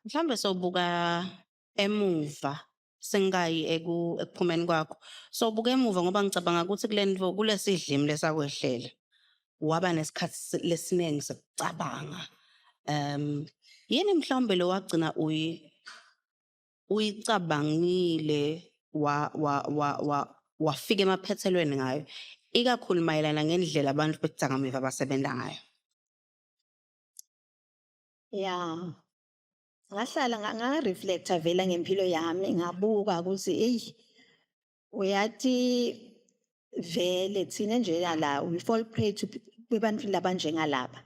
Mhlawumbe sowubuka emuva sengayi ekuphumeni kwakho. Sowubuka emuva ngoba ngicabanga ukuthi kule nto kulesidlimi lesakwehlela waba nesikhathi lesiningi sekucabanga. Yini mhlawumbe lo wagcina uyicabangile wa wa wa wa wafika emaphethelweni ngayo, ikakhulu mayelana ngendlela abantu bekudzakamiva abasebenza ngayo? Ya, ngahlala nga-reflect-a vele ngempilo yami, ngabuka ukuthi eyi, uyathi vele thina njena la we fall prey to kubantu labanjengalaba.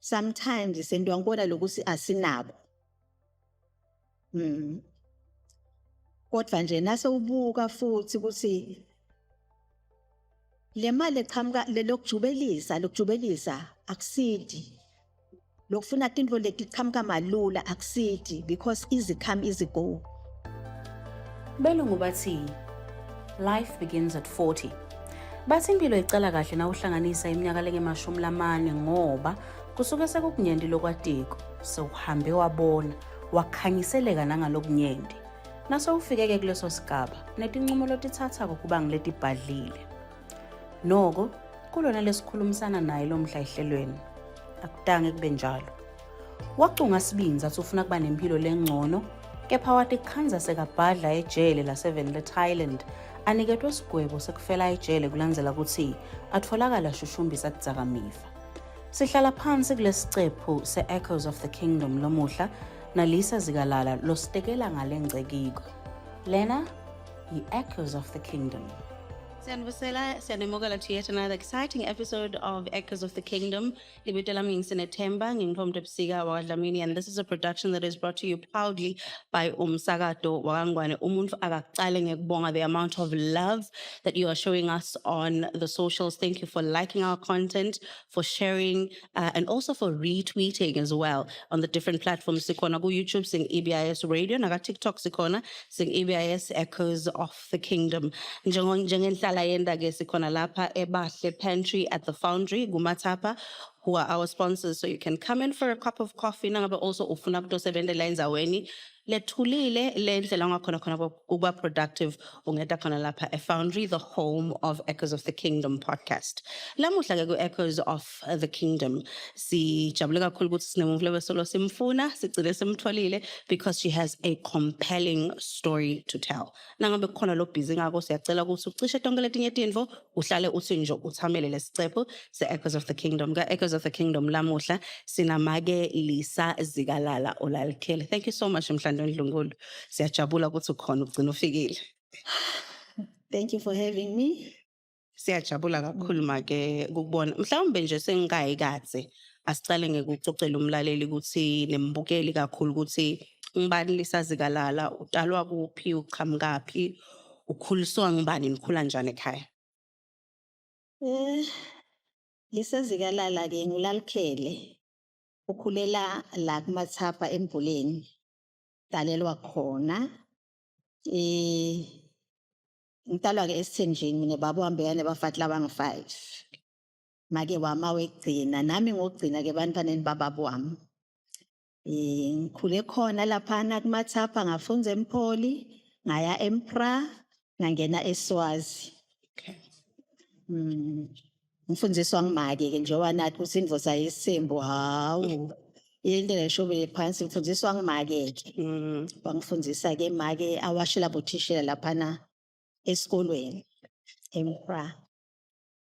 Sometimes sentiwa ngibona lokuthi asinabo. Kodwa nje nase ubuka futhi ukuthi le mali eqhamuka lelokujubelisa, lokujubelisa akusidi. Lokufuna tintfo letiqhamuka malula akusidi because easy come, easy go. Belungu bathi life begins at 40. Bathi impilo icala kahle na uhlanganisa iminyaka lengemashumi lamane, ngoba kusuke sekukunyenti lokwatiko, sewuhambe wabona, wakhanyiseleka nangalokunyenti. Nasewufike-ke kuleso sigaba, netincumo lotitsatsako kuba ngiletibhadlile. Noko kulona lesikhulumisana naye lomhla ehlelweni akutange kube njalo. Wacunga sibindzi athi ufuna kuba nempilo lengcono, kepha watikhandza sekabhadla ejele lase-Venlet Island, aniketwe sigwebo sekufela ejele kulandzela kutsi atfolakala shushumbisa kudzakamiva. Sihlala phansi kulesicephu se-Echoes of the Kingdom lomuhla naLisa Zikalala lositekela ngale ngcekiko. Lena yi-Echoes of the Kingdom. Siyanibusela, siyanimukela to yet another exciting episode of Echoes of the Kingdom. Libito lami nginguSinethemba, ngingumntu ebusika wakwaDlamini, and this is a production that is brought to you proudly by Umsakato wakaNgwane. Umuntu akaqale ngekubonga the amount of love that you are showing us on the socials. Thank you for liking our content, for sharing, and also for retweeting as well on the different platforms. Sikhona ku YouTube sing EBIS Radio, naka TikTok sikhona sing EBIS Echoes of the Kingdom. Njengenhlala yenda ke sikhona lapha eBahle Pantry at the Foundry kuMathapha, who are our sponsors, so you can come in for a cup of coffee nangabe also ufuna kutosebentela endzaweni lethulile, le ndlela ongakhona khona kuba productive, ungeta khona lapha e-Foundry, the home of Echoes of the Kingdom podcast. Lamuhla ke ku-Echoes of the Kingdom sijabule kakhulu ukuthi sinemuntu lebesolo simfuna, sigcine simtholile, because she has a compelling story to tell. Nangabe kukhona lo busy ngako, siyacela ukuthi ucishe tonke letinye tintfo, uhlale uthi nje uthamele lesicephu se-Echoes of the Kingdom. Ka-Echoes of the Kingdom lamuhla sinamake Lisa Zikalala olalikhele. Thank you so much, Mhlando Ndlunkulu, siyajabula ukuthi ukhona, ugcina ufikile. Thank you for having me. Siyajabula kakhulu make ukubona. Mhlawumbe nje sengikayi kadze, asicale ngekucocela umlaleli ukuthi nembukeli kakhulu ukuthi ngibani Lisa Zikalala, utalwa kuphi, uqhamukaphi, ukhuliswa ngibani, nikhula njani ekhaya? Lisa Zikalala ke ngulalikhele. Ukhulela la kuMathapha eMbhuleni. Dalelwa khona. Ngitalwa ke esithenjini mina, baba wami bekanebafati labangu-5. Make wami awekugcina, nami ngokugcina ke ebantwaneni bababa wami. Ngikhule khona laphana kuMathapha, ngafundza eMpholi, ngaya eMpra, ngangena eSwazi. Ngifundziswa ngumake ke, njengoba nathi ukuthi indvodza yesithembu, hawu, into leshobele phansi, ngifundziswa ngumake ke. Wangifundzisa ke make, awashela bothishela laphana esikolweni eMpra.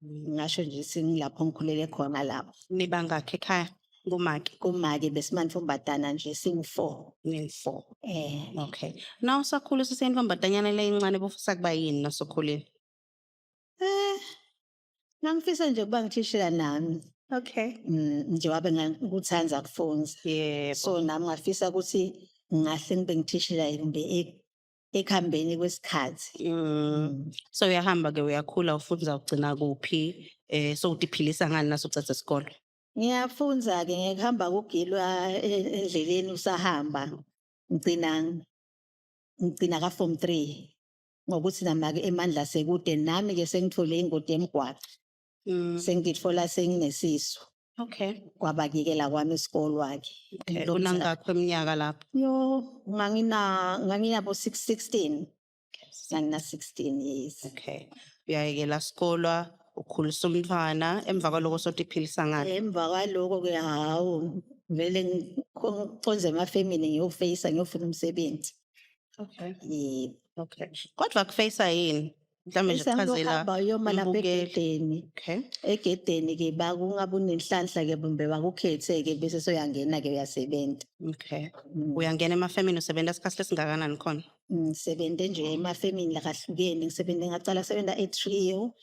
Ngisho nje singilapho ngikhulele khona lapho. Nibangakhi ekhaya kumake? Kumake besimantfombatana nje singu-four. Ni-four. Eh. Okay. Na usakhula useseyintombazanyana leyincane, bofisa kuba yini nasokhulile? Ngangifisa nje ukuba ngithishela nami. Njengoba ngikuthanda kufundza. So nami ngafisa ukuthi ngahle ngibe ngithishela kumbe ekuhambeni kwesikhathi. So uyahamba ke, uyakhula, ufundza, ugcina kuphi? So utiphilisa ngani nasucedza isikolo? Ngiyafundza ke ngekuhamba kugilwa endleleni usahamba. Ngigcina ka form 3 ngokuthi nama ke emandla sekude, nami ke sengithole ingoti yemgwaqo. Sengitfola senginesisu. Okay. Kwaba kuyekela kwami isikolwa-ke. Okay. Unangakho iminyaka lapho? Yo, nganginabo 16. Ngangina 16 years. Okay. Uyayekela sikolwa, ukhulisa umntwana, emva kwaloko sotiphilisa ngani? Emva kwaloko-ke hawu, vele ngiconze emafemini ngiyofeyisa ngiyofuna umsebenzi. Okay. Yebo. Okay. Kodwa kufeyisa yini? Mhlawumbe nje chazela Sengizohamba uyoma lapha umbukeli. egedeni. Okay. Egedeni-ke bakungabe unenhlanhla-ke kumbe bakukhethe-ke bese soyangena-ke uyasebenza. Okay. Uyangena emafemini usebenza isikhathi lesingakanani khona? Ngisebenze nje emafemini lakahlukene, ngisebenze ngacala kusebenza e-Trio,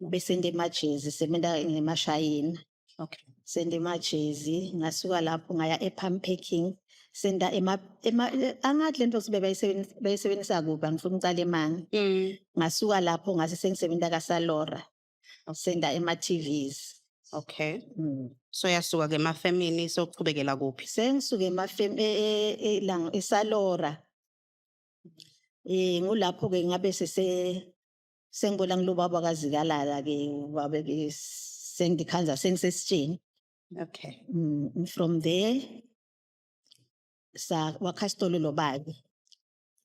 bese ngente emajezi, sebenza ngemashayina. Okay. Senda emajezi, ngasuka lapho ngaya e-Palm Packing, senda ema, ema angathi lento sibe bayisebenzisa kuphi, angifuni ukucala emanga. Ngasuka lapho ngase sengisebenza kaSalora, senda ema-TVs. Okay. So yasuka ke emafemini sokuchubekela kuphi? Sengisuke emafem lang eSalora. Ngulapho ke ngabe sese sengibona ngilobaba kaZikalala ke babe ke sengikhanza sengisesitsheni. Okay. From there sa wakha isitolo lo babe.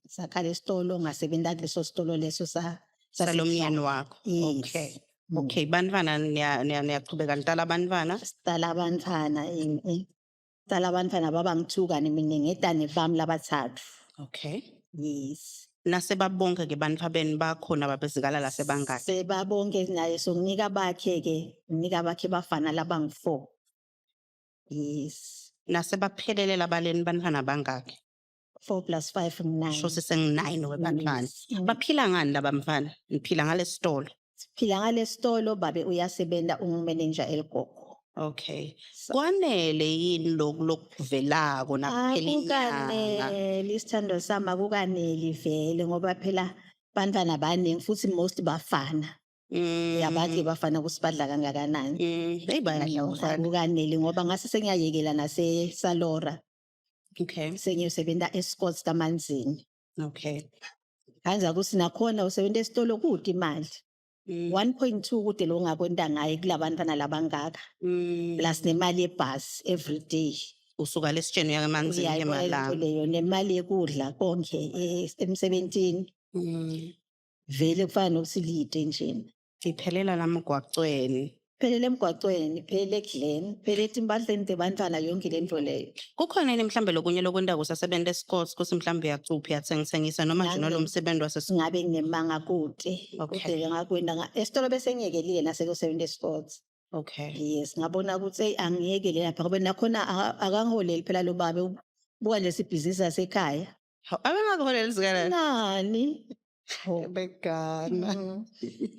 Sakha lesitolo ngasebenza kuleso sitolo leso sa Salomyeni wakho. Yes. Okay. Okay, bantwana niyachubeka nitala abantwana? Sitala abantwana sitala abantwana baba ngithuka mina ngedwa nebami labathathu. Okay. Yes. Nasebabonke ke bantfwabeni bakhona babeZikalala sebangaki? Sebabonke naye so nginika bakhe ke, nginika bakhe bafana labangu-4. Yes. Nasebaphelele labaleni bantwana bangaki? 4 plus 5 ngu-9. Sho sengu-9 webantwana. Yes. Baphila ngani laba mfana? Niphila ngalesitolo? Siphila ngalesitolo, babe uyasebenza ungu-manager eligogo. Okay. Kwanele yini lokhu lokuvelako nakuphela inyanga? Akukaneli isithando sami, akukaneli vele ngoba phela bantwana baningi futhi most bafana. Yabathi bafana ukuthi badla kangakanani. Hey bayadla bafana. Akukaneli ngoba ngase sengiyayekela nase Salora. Okay. Sengiyosebenza eScott's kaManzini. Okay. Kanza ukuthi nakhona usebenza esitolo kude imali. 1.2 kude lo ongakwenta ngaye kulabantwana labangaka. Plus nemali yebhasi every day. Usuka lesitsheni uya emanzini Uyayibona lento emalanga. leyo nemali yekudla konke emsebentini. Vele kufana nokuthi lide njena. Iphelela lamgwacweni. Phelele emgwacweni, phelele ekudleni, phelele etimpahleni tebantfwana yonke lento leyo. Kukhona yini mhlambe lokunye lokwenta kusasebenza eScott's kuthi mhlambe uyacupha uyathengisa noma nje nalo msebenzi wase Ngabe nginemanga kude. Okay. Kude ngakwenda esitolo bese ngiyekelile nasekusebenza eScott's. Okay. Yes, ngabona ukuthi hey angiyekele lapha ngoba nakhona akangiholeli phela lo babe buka nje sibhizinisi yasekhaya. Abengakuholeli Zikalala? Nani? Begana.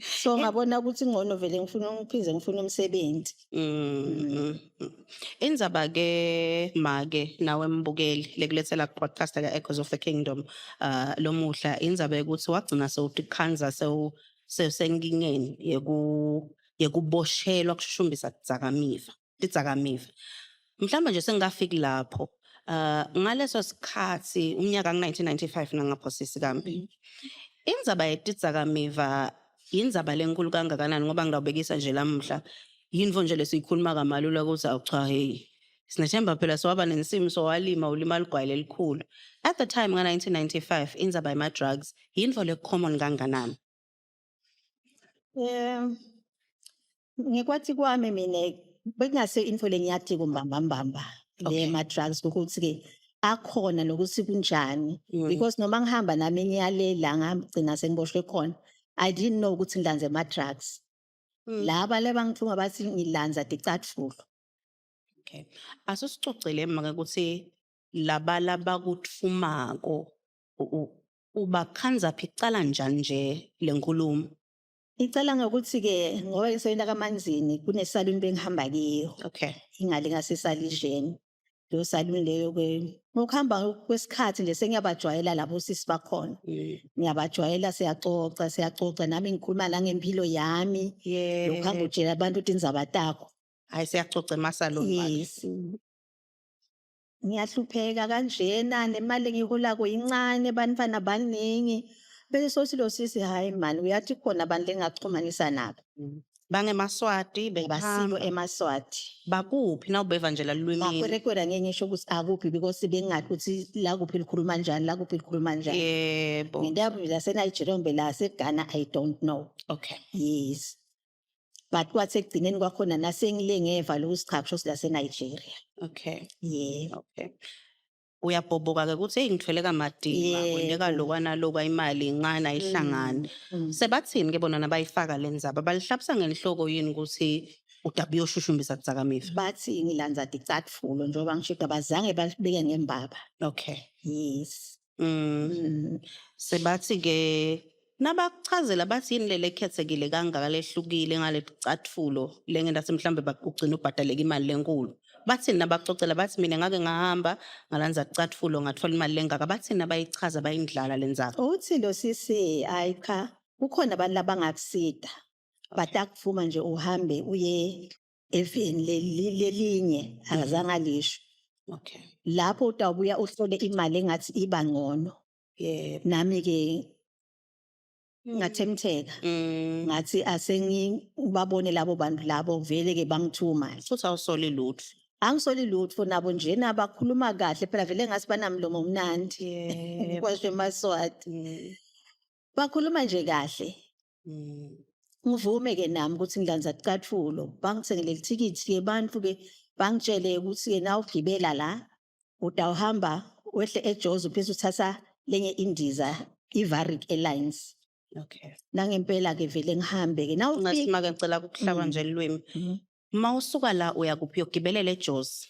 So ngabona ukuthi ngcono vele ngifuna ngiphize ngifuna umsebenzi. Indzaba ke make nawe mbukeli lekulethela podcast ka Echoes of the Kingdom lomuhla indzaba ukuthi wagcina sewutikhanza sewu senkingeni yekuboshelwa kushushumbisa tidzakamiva tidzakamiva. Mhlawumbe nje sengingafiki lapho ngaleso sikhathi umnyaka ku-1995 nangaphosisi kambi. Indzaba yetidzakamiva indzaba lenkulu kangakanani ngoba ngidawubekisa nje lamuhla yintfo nje lesiyikhuluma kamalula ukuthi awu cha hey sinethemba phela sowaba nensimu sowalima ulima ligwayi lelikhulu. At the time nga-1995 indzaba yema-drugs yintfo le-common kanganani? Ngekwathi kwami mina bekungase info lengiyati kumbambambamba Okay. le ma drugs ukuthi ke akhona nokuthi kunjani because noma ngihamba nami ngiyale la ngagcina sengiboshwe khona, I didn't know ukuthi ngilanze ama drugs. Laba lebangithuma bathi ngilanza ticatfulo. Okay. Asisicocele make ukuthi laba labakuthumako ubakhanza phi icala njani nje lenkulumo? Icala ngokuthi ke ngoba ngisebenza kaManzini kunesaluni bengihamba kiyo. Okay. Ingale ngasesalijeni. Leyo saluni leyo ke ngokuhamba kwesikhathi nje sengiyabajwayela labo sisi bakhona. Ngiyabajwayela siyaxoxa siyaxoxa nami ngikhuluma la ngempilo yami. Lokuhamba utshela abantu tindzaba takho. Hayi siyaxoxa emasaluni. Yes. Ngiyahlupheka kanjena nemali engiyiholako incane bantwana baningi. Bese sothi lo sisi hayi man uyathi khona abantu engakuxhumanisa nabo. BangemaSwati Basiko bekuhamba. emaSwati. Bakuphi nawubeva nje lalulwimini? Makwerekwere angeke ngisho ukuthi akuphi because bengingathi ukuthi la kuphi likhuluma njani, la kuphi likhuluma njani. Yebo. Ngento laseNigeria kumbe laseGhana, I don't know. Yes. But kwathi ekugcineni kwakhona nasengile ngeva lokuthi cha, kusho ukuthi laseNigeria. Yebo. Okay. Uyabhoboka-ke ukuthi eyi ngithwele kamadima, kwenteka lokwana lokwa, imali incane ayihlangani. Sebathini ke bona nabayifaka le ndzaba? Balihlabisa ngenhloko yini ukuthi udabe uyoshushumbisa kudzakamiva? Bathi ngilandza ticatfulo, njengoba ngisho abazange balibeke ngembaba. Yes. Sebathi ke nabakuchazela bathi yini lele ekhethekile kangaka lehlukile ngale ticatfulo lengentathi mhlambe ugcina ubhadaleka imali lenkulu? Bathini nabacocela? Bathi mina ngake ngahamba ngalandza ticatfulo ngathola imali lengaka. Bathini nabayichaza bayindlala le ndzaba? Uthi lo sisi, hayi cha, kukhona abantu labangakusida. Batakuvuma nje uhambe uye eveni lelinye, akazange alisho. Lapho utawubuya uhlole imali engathi iba ngcono. Nami ke ngathemtheka. Ngathi asengibabone labo bantu labo, vele ke bangithuma. Futhi awusoli lutho. Angisoli lutho, nabo njena bakhuluma kahle phela, vele ngathi banamlomo omnandi. Kwasho emaSwati. Bakhuluma nje kahle. Ngivume ke nami ukuthi ngilandza ticatfulo, bangithengele lithikithi ke bantu ke, bangitshele ukuthi ke nawugibela la utawuhamba wehle eJozi, bese uthatha lenye indiza, iVarig Airlines. Nangempela ke vele ngihambe ke Ngathi nawufika make ngicela ukuhlaba nje lwimi. Mawusuka la uya kuphi? Uyogibelela eJozi?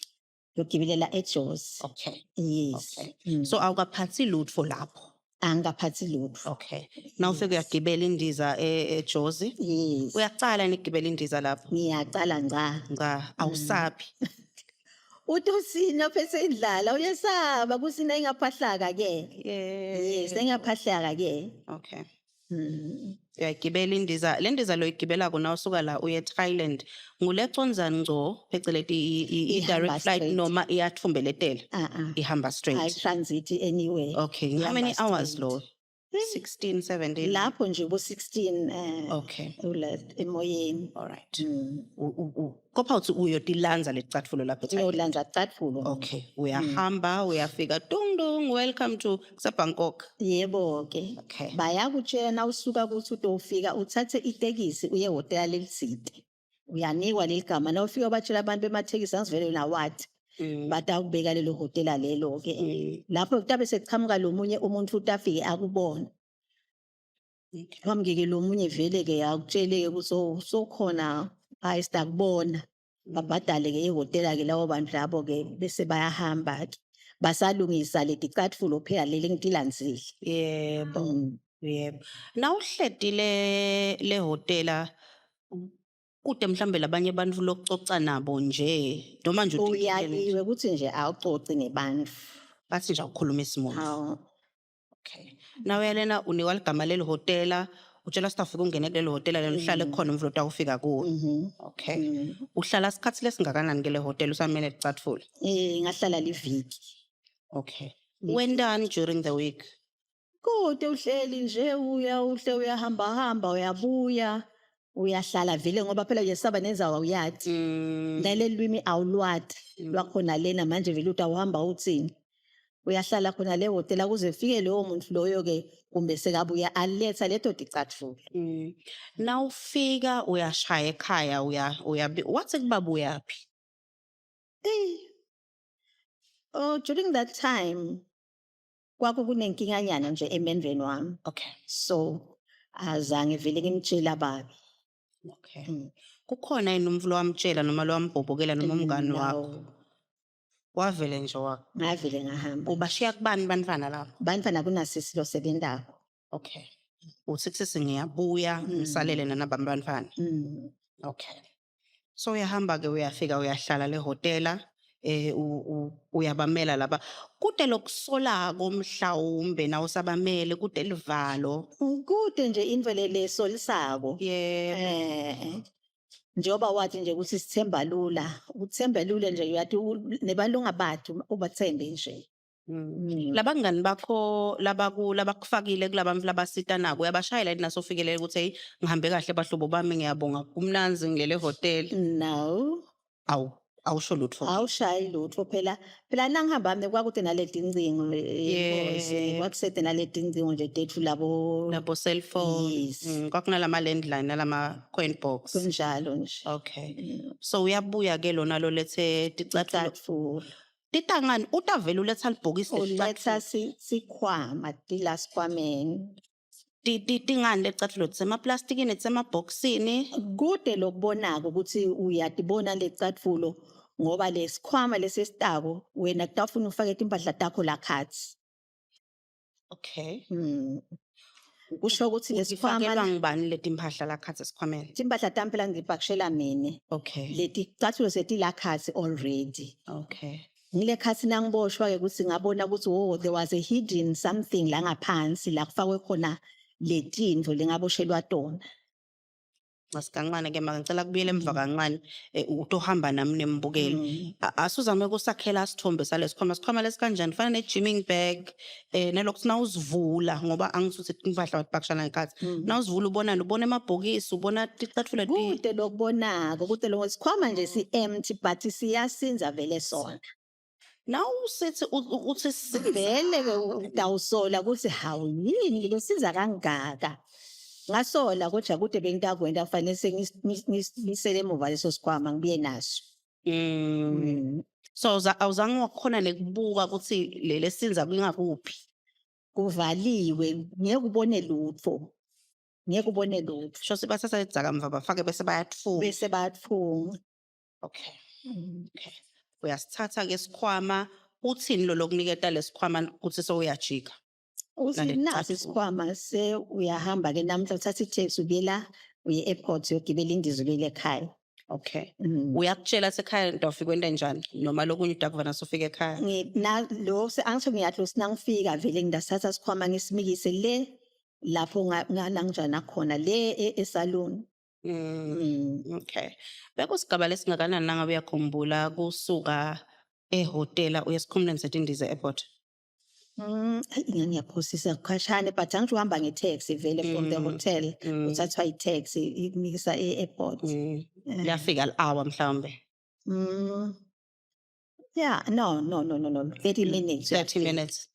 Yogibelela eJozi. Yes. So awukaphathi lutho lapho. Angikaphathi lutho. Okay. Nawufika uyagibela indiza eJozi. Yes. Uyacala nigibela indiza lapho? Ngiyacala ngca. Cha, awusabi? Utosina phethe indlala, uyesaba kusina ingaphahlaka ke. Yes, ingaphahlaka ke. Uyagibela indiza. Le ndiza lo igibelako nawusuka la uye eThailand, ngule condza ngco, pheceleti Ihamba i-direct flight straight. noma iyatfumbeletela? Ah ah. Ihamba straight. I transit anywhere. Okay. How many Ihamba hours straight. lo? 16, 17? Lapho nje bo 16 ula emoyeni. All right. Kopha uthi uyotilandza lecatfulo lapha eThailand. Uyolandza catfulo. Okay. Uyahamba, uyafika, dung dung, welcome to kuseBangkok. Yebo ke. Bayakutshela nawusuka ukuthi utofika uthathe itekisi uye ehhotela lelitsite. Uyanikwa leli gama, nawufika ubatshela abantu bemathekisi angivele nawathi. Batakubeka lelo hhotela lelo ke. Lapho kutabe sekuchamuka lo munye umuntu utafike akubona. Qhamuke-ke lo munye vele ke akutshele-ke ukuthi oh sokhona, hayi sitakubona. Babhadale-ke ihhotela-ke labo bantu labo-ke, bese bayahamba-ke. Basalungisa leticatfulo phela leli engitilandzile. Yebo. Nawuhletile le hhotela, kude mhlambe labanye abantu lokucoca nabo nje noma nje utikele nje? Uyaliwe ukuthi nje awucoci nebantu. Bathi nje awukhulumisi muntu. Hawu. Okay. Nawuya lena unikwa ligama leli hhotela, utshelwa sitawufika ungene kulelo hhotela lelo, uhlale khona umvulo utawufika kuwo. Okay. Uhlala isikhathi lesingakanani ke le hhotela usamele licatfulo? Ngahlala liviki. Okay. Wentani during the week? Kude uhleli nje, uya uhle uyahamba hamba, uyabuya uyahlala vele, ngoba phela uyesaba nenzawo awuyati. Naleli lwimi awulwati lwakhona lena manje, vele utawuhamba uthini? Uyahlala khona le hhotela kuze kufike lowo muntu loyo ke, kumbe sekabuya aletha leto ticatfulo. Nawufika uyashaya ekhaya, uya wathi kubaba uyaphi? Eh. Oh, during that time kwakukunenkinganyana nje emendweni wami. So azange vele ngimtshela babi. Kukhona yini umvulo wamtshela noma lowambhobhokela noma umngani wakho? No. Wavele nje wa. Ngavele ngahamba. Ubashiya kubani bantwana lapho? Bantwana kunasisi losebentako. Okay. Uthi kusisi ngiyabuya, ngisalele nanabami bantwana. Okay. So uyahamba ke, uyafika, uyahlala le hotela, uyabamela laba. Kude lokusolako mhlawumbe nawusabamele, kude livalo? Kude nje into le lesolisako. Njengoba wathi nje ukuthi sithemba lula, uthemba lula nje, uyathi nebalunga bathu ubathembe nje. Labangani bakho labaku labakufakile kulabantu labasitanako uyabashayela yini nasofikelela ukuthi hey, ngihambe kahle bahlobo bami, ngiyabonga, kumnanzi ngilele hotel? No. Awu, awusho lutho? Awushayi lutho phela. Phela nangihamba mina kwakude naleti ncingo, kwakusede naleti ncingo nje tethu labo. Labo cellphone. Yes. Kwakunalama landline nalama coin box. Kunjalo nje. Okay. So uyabuya ke lona lo lethe ticathulo. Ticathulo. Titangani utavele uletha libhokisi? Uletha sikhwama tila sikhwameni. Tingani lecathulo, tisemaplastikini, tisemabhokisini? Kude lokubonako ukuthi uyatibona lecathulo ngoba lesikhwama lesesitako wena kutawufuna ufake timpahla takho lakhathi. Kusho ukuthi lesikhwama Ufakelwa ngubani leti mpahla lakhathi esikhwameni? Timpahla tami phela ngipakishela mina. Leti cathulo setilakhathi already. Ngile khathi nangiboshwa ke ukuthi ngabona ukuthi, oh, there was a hidden something la ngaphansi la kufakwe khona letintfo lengaboshelwa tona. Masikancane ke maka, ngicela kubuyela emva kancane, utohamba nami nembukeli. Asuzame ukusakhela sithombe salesikhwama. Sikhwama lesikanjani? Fana ne-gymming bag, nalokhu nawusivula, ngoba angisuthi impahla batipakishana ngekhathi. Nawusivula ubonani? Ubona emabhokisi, ubona ticathulo? Kude lokubonako, kude lo sikhwama nje si-empty, but siyasinza vele sona. Nawusithi uthi sinza. Vele ke utawusola ukuthi hawu, yini lesiza kangaka? Ngasola kodwa kude bengitakwenta kufanele sengisele emuva leso sikhwama ngibuye naso. So awuzange wakhona nekubuka ukuthi lele sinza kungakuphi? Kuvaliwe, ngeke ubone lutho, ngeke ubone lutho. Sho bathatha lidzakamva bafake bese bayatfunga. Bese bayatfunga. Okay. Okay, uyasithatha ke sikhwama. Uthini lo lokuniketa lesikhwama ukuthi sewuyajika? Uthi Nale nasi cathulo. Isikhwama, se uyahamba ke namhla, uthatha i-taxi ubuyela uye e-airport, uyogibela indiza ubuyele ekhaya. Uyakutshela sekhaya ndawufika kwenta njani noma lokunye udakuvana sofika ekhaya? Na lo angisho ngiyathi lo sinangifika vele ngingasithatha sikhwama ngisimikise le lapho nganangjana khona le esaluni. Okay. Bekusigaba lesingakanani nangabe uyakhumbula kusuka ehhotela uye esikhumulweni setindiza, airport? Eyi, ngiyaphosisa khashane, but angisho uhamba nge-taxi vele from the hotel. Uthathwa i-taxi ikumikisa e-airport. Liyafika li-hour mhlawumbe? Yeah, no, 30 minutes. 30 uyafika. Minutes.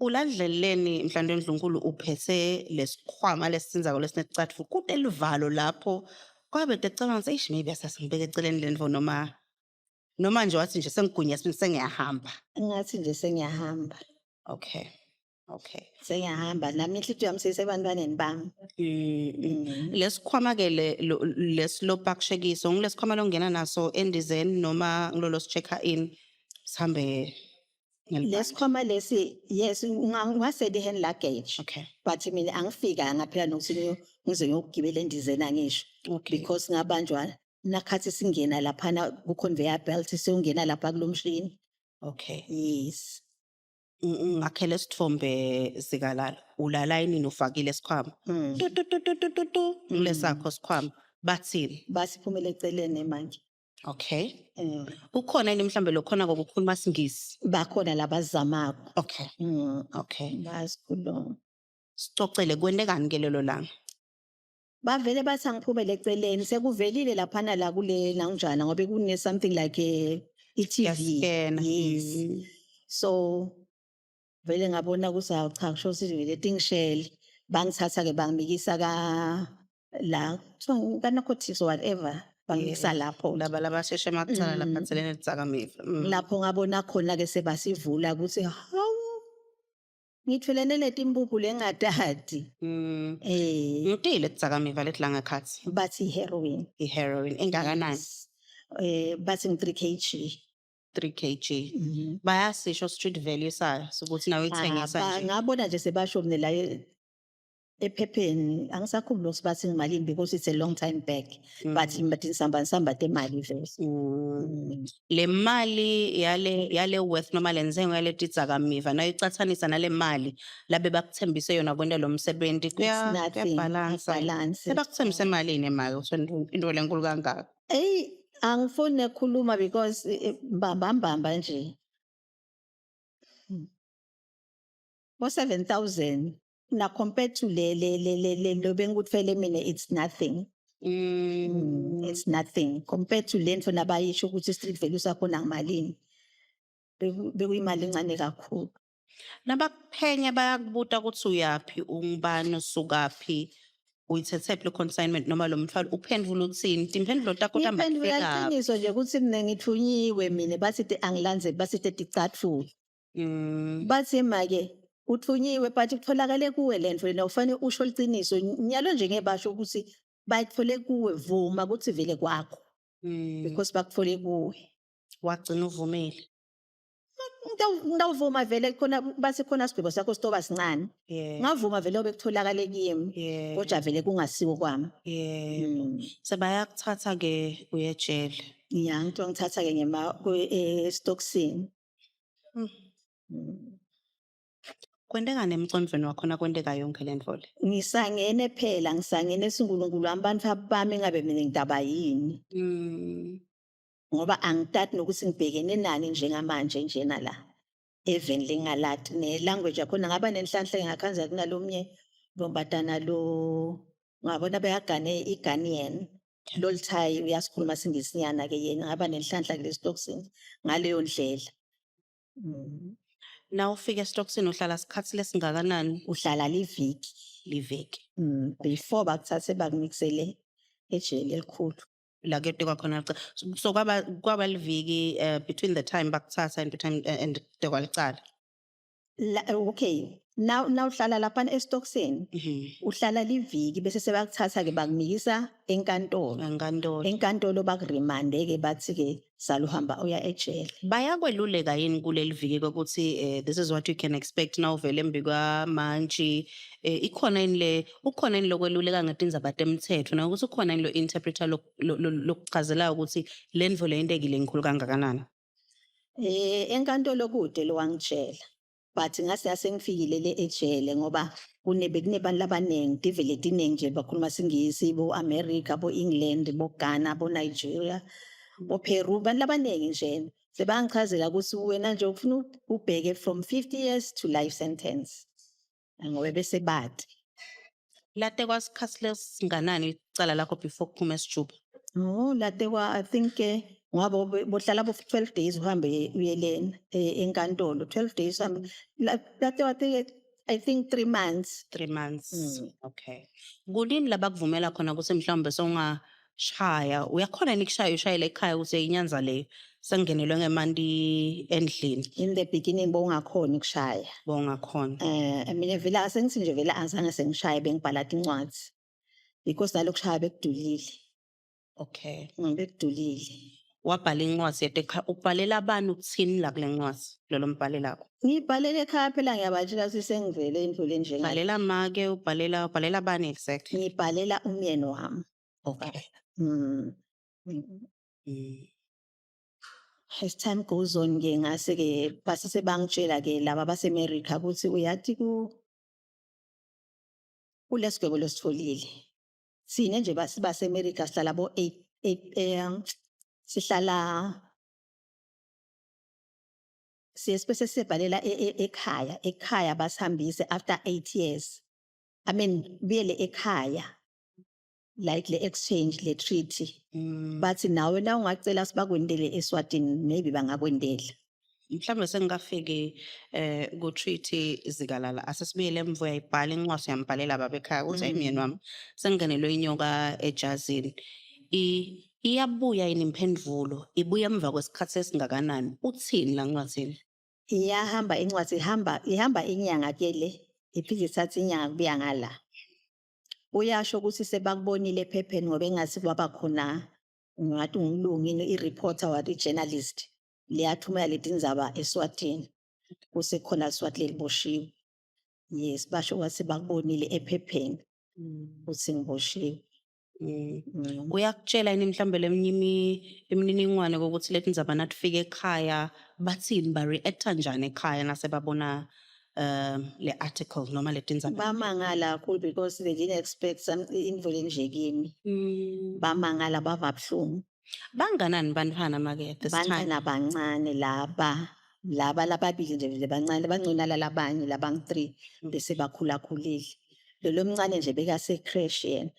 Ulandleleni mhlawumbe endlunkulu uphethe lesikhwama lesisinzako lesinecatfu kute livalo lapho kwabe tecabanga ukuthi eish, maybe asasingibeke eceleni lendvo noma nje wathi nje sengigunya sengiyahamba? Ngathi nje sengiyahamba. Okay. Sengiyahamba nami, inhlitiyo yami seyisebantwaneni bami. Lesikhwama ke le lesilopakishekiso ngilesikhwama longena naso endizeni noma ngilolo si-check in sihambe ngelibhande? Lesikhwama lesi, yes, ungasele hand luggage. But mina angifika ngaphela nokuthi ngize ngiyokugibela endizeni, angisho. Because ngabanjwa nakhathi singena laphana ku-conveyor belt, siyongena lapha kulo mshini. Yes. Ngakhele isithombe sikalala ulala yini ufakile isikhwama? Tu tu tu tu tu tu tu, ngilesakho sikhwama, bathini? Basiphumele eceleni manje. Ukhona yini mhlambe lokhona kokukhuluma isiNgisi? Bakhona labazamako. Bazikhuluma. Sicocele, kwentekani ke lelo langa? Bavele bathi angiphumele eceleni, sekuvelile laphana la kule nangjana ngoba kune something like a i-TV. Kuya-scan. Yes. So vele ngabona ukuthi hawu cha, kusho ukuthi vele tingishele. Bangithatha ke bangimikisa ka la kuthiwa ka-narcotics or whatever, bangimikisa lapho. Laba labasheshe emacala laphathelene netidzakamiva. Lapho ngabona khona ke sebasivula ukuthi hawu, ngithwelene letimpuphu lengatati. Ngitile tidzakamiva leti la ngekhatsi? Bathi heroin. I-heroin engakanani? Yes. Bathi ngi-3 kg. 3 kg. Bayasisho street value sayo sokuthi nawe uyithengisa nje? Ngabona nje sebasho mina la ephepheni, angisakhumbuli ukuthi bathi ngimalini because it's a long time back, but bathi nisamba nisamba temali vele. Le mali yale worth noma le ntsengo yale tidzakamiva nayicatsanisa nale mali labe bakuthembise yona kwenta lo msebenzi, It's nothing. kuyabhalansa? Balance. Sebakuthembise malini emali into lenkulu kangaka? Eyi, angifuni nekukhuluma because mbamba mbamba nje. Bo 7000 na compared to le bengikuthwele mina, it's nothing. It's nothing compared to lento nabayisho ukuthi street value sakhona ngamalini. Bekuyimali encane kakhulu. Nabakuphenya bayakubuta ukuthi uyaphi, ungubani, usukaphi, uyithethephi le consignment noma lo mthwalo, uphendula uthini? Timphendulo takho tihamba Ngiphendula kufikaphi? Iqiniso nje ukuthi mina ngithunyiwe mina, bathi angilandzeli, bathi ticatfulo. Bathi make uthunyiwe, but kutholakale kuwe lento lena, ufanele usho liciniso. Nyalo nje ngeke basho ukuthi bayithole kuwe, vuma ukuthi vele kwakho because bakuthole kuwe. Wagcina uvumile. Ngitawuvuma vele khona, bathi khona sigwebo sakho sitoba sincane. Ngavuma vele obekutholakale kimi, kodwa vele kungasiwo kwami. Sebayakuthatha ke uye ejele. Ya, ngithiwa ngithatha-ke ngema esitokisini. Kwentekani emcondvweni wakhona kwenteka yonke le nto le? Ngisangene phela, ngisangene siNkulunkulu wami, bantu bami, ngabe mina ngidaba yini? Ngoba angitati nokuthi ngibhekene nani njengamanje njena la eveni lengalati ne-language yakhona. Ngaba nenhlanhla, ngakhanza kunalomnye ntombazana lo, ngabona bayagane i-Ghanaian lolithayi, uyasikhuluma singisinyana-ke yena. Ngaba nenhlanhla kule stokisini ngaleyo ndlela. Na ufika esitokisini uhlala sikhathi lesingakanani? Uhlala liviki. Liviki. Before bakuthathe bakunikisele ejele elikhulu. La kuyotekwa khona licala. So kwaba liviki between the time bakuthatha and the time and tekwa licala. La, okay, now uhlala lapha esitokisini, uhlala liviki, bese sebakuthatha-ke bakunikisa enkantolo. Enkantolo. Enkantolo bakurimande-ke, bathi-ke saluhamba uya ejele. Bayakweluleka yini kuleli viki kokuthi this is what you can expect na uvele embi kwamantshi, ikhona yini le, ukhona yini lokweluleka ngetindzaba temthetho, nokuthi ukhona yini lo interpreter lokuchazelayo ukuthi le ndvo le yentekile inkhulu kangakanani? Enkantolo kude lo wangitshela, but ngase yasengifikile le ejele, ngoba kunebe kunebantu labaningi, tivele tiningi nje, bakhuluma siNgisi, bo-America, bo-England, bo-Ghana, bo-Nigeria, bo-Peru, bantu labaningi nje. Sebangichazela ukuthi wena nje ufuna ubheke from 50 years to life sentence, ngoba bese bati. Latekwa sikhathi lesinganani icala lakho before kuphume esijuba? Oh, latekwa, I think ngoba bohlala bo 12 days, uhambe uye lena enkantolo 12 days, uhambe. Latekwa I think 3 months. 3 months. Okay, kunini labakuvumela khona ukuthi mhlawumbe sowungashaya, uyakhona yini kushaya, ushayele ekhaya ukuthi inyanza leyo sengingenelwe ngemanti endlini? In the beginning bowungakhoni ukushaya. Bowungakhona. Mina vele asengithi nje vele azange sengishaye, bengibhala incwadi because nalokushaya bekudulile. Bekudulile. Wabhala incwadi yethu ekhaya, ubhalela abani, ukuthini la kule ncwadi lolo mbhalelako? Ngibhalele ekhaya phela, ngiyabatshela ukuthi sengivele endlule njenga. Ubhalela make, ubhalela bani exactly? Ngibhalela umyeni wami. As time goes on ke, ngase ke base sebangitshela ke laba baseMerica ukuthi uyathi ku kulesigwebo lositholile. Sine nje baseMerica sihlala bo 8 8, sihlala siye bese sibhalela ekhaya, ekhaya basihambise after 8 years. I mean, buyele ekhaya, like le exchange, le treaty. Bathi nawe na ungacela sibakwendele eSwatini, maybe bangakwendela. Mhlawumbe sengingafiki ku-treaty zikalala, asesibuyele emva. Uyayibhala incwadi, uyambhalela baba ekhaya ukuthi, "Hey, myeni wami, sengingenelwe inyoka ejazini." Iyabuya yini imphendvulo? Ibuya emva kwesikhathi esingakanani? Uthini la ncwadini? Iyahamba incwadi, ihamba inyanga ke le, iphinde ithathe inyanga kubuya ngala. Uyasho ukuthi sebakubonile ephepheni, ngoba engathi kwaba khona ngathi ungumlungu yini, i-reporter or i-journalist liyathumela leti ndzaba eSwatini, kusekhona Swati leliboshiwe. Yes, basho kwathi bakubonile ephepheni ukuthi ngiboshiwe. Uyakutshela yini mhlawumbe leminye imininingwane kokuthi leti ndzaba natifika ekhaya bathini, ba-react-a njani ekhaya nasebabona le article noma leti ndzaba? Bamangala kakhulu because they didn't expect some intfo lenje kimi. Bamangala, bava buhlungu. Banganani bantfwana make at this time? Bantwana bancane laba. Laba lababili nje lebancane bangcono lalabanye labangu-3 bese bakhulakhulile. Lo lomncane nje bekase-creche yena.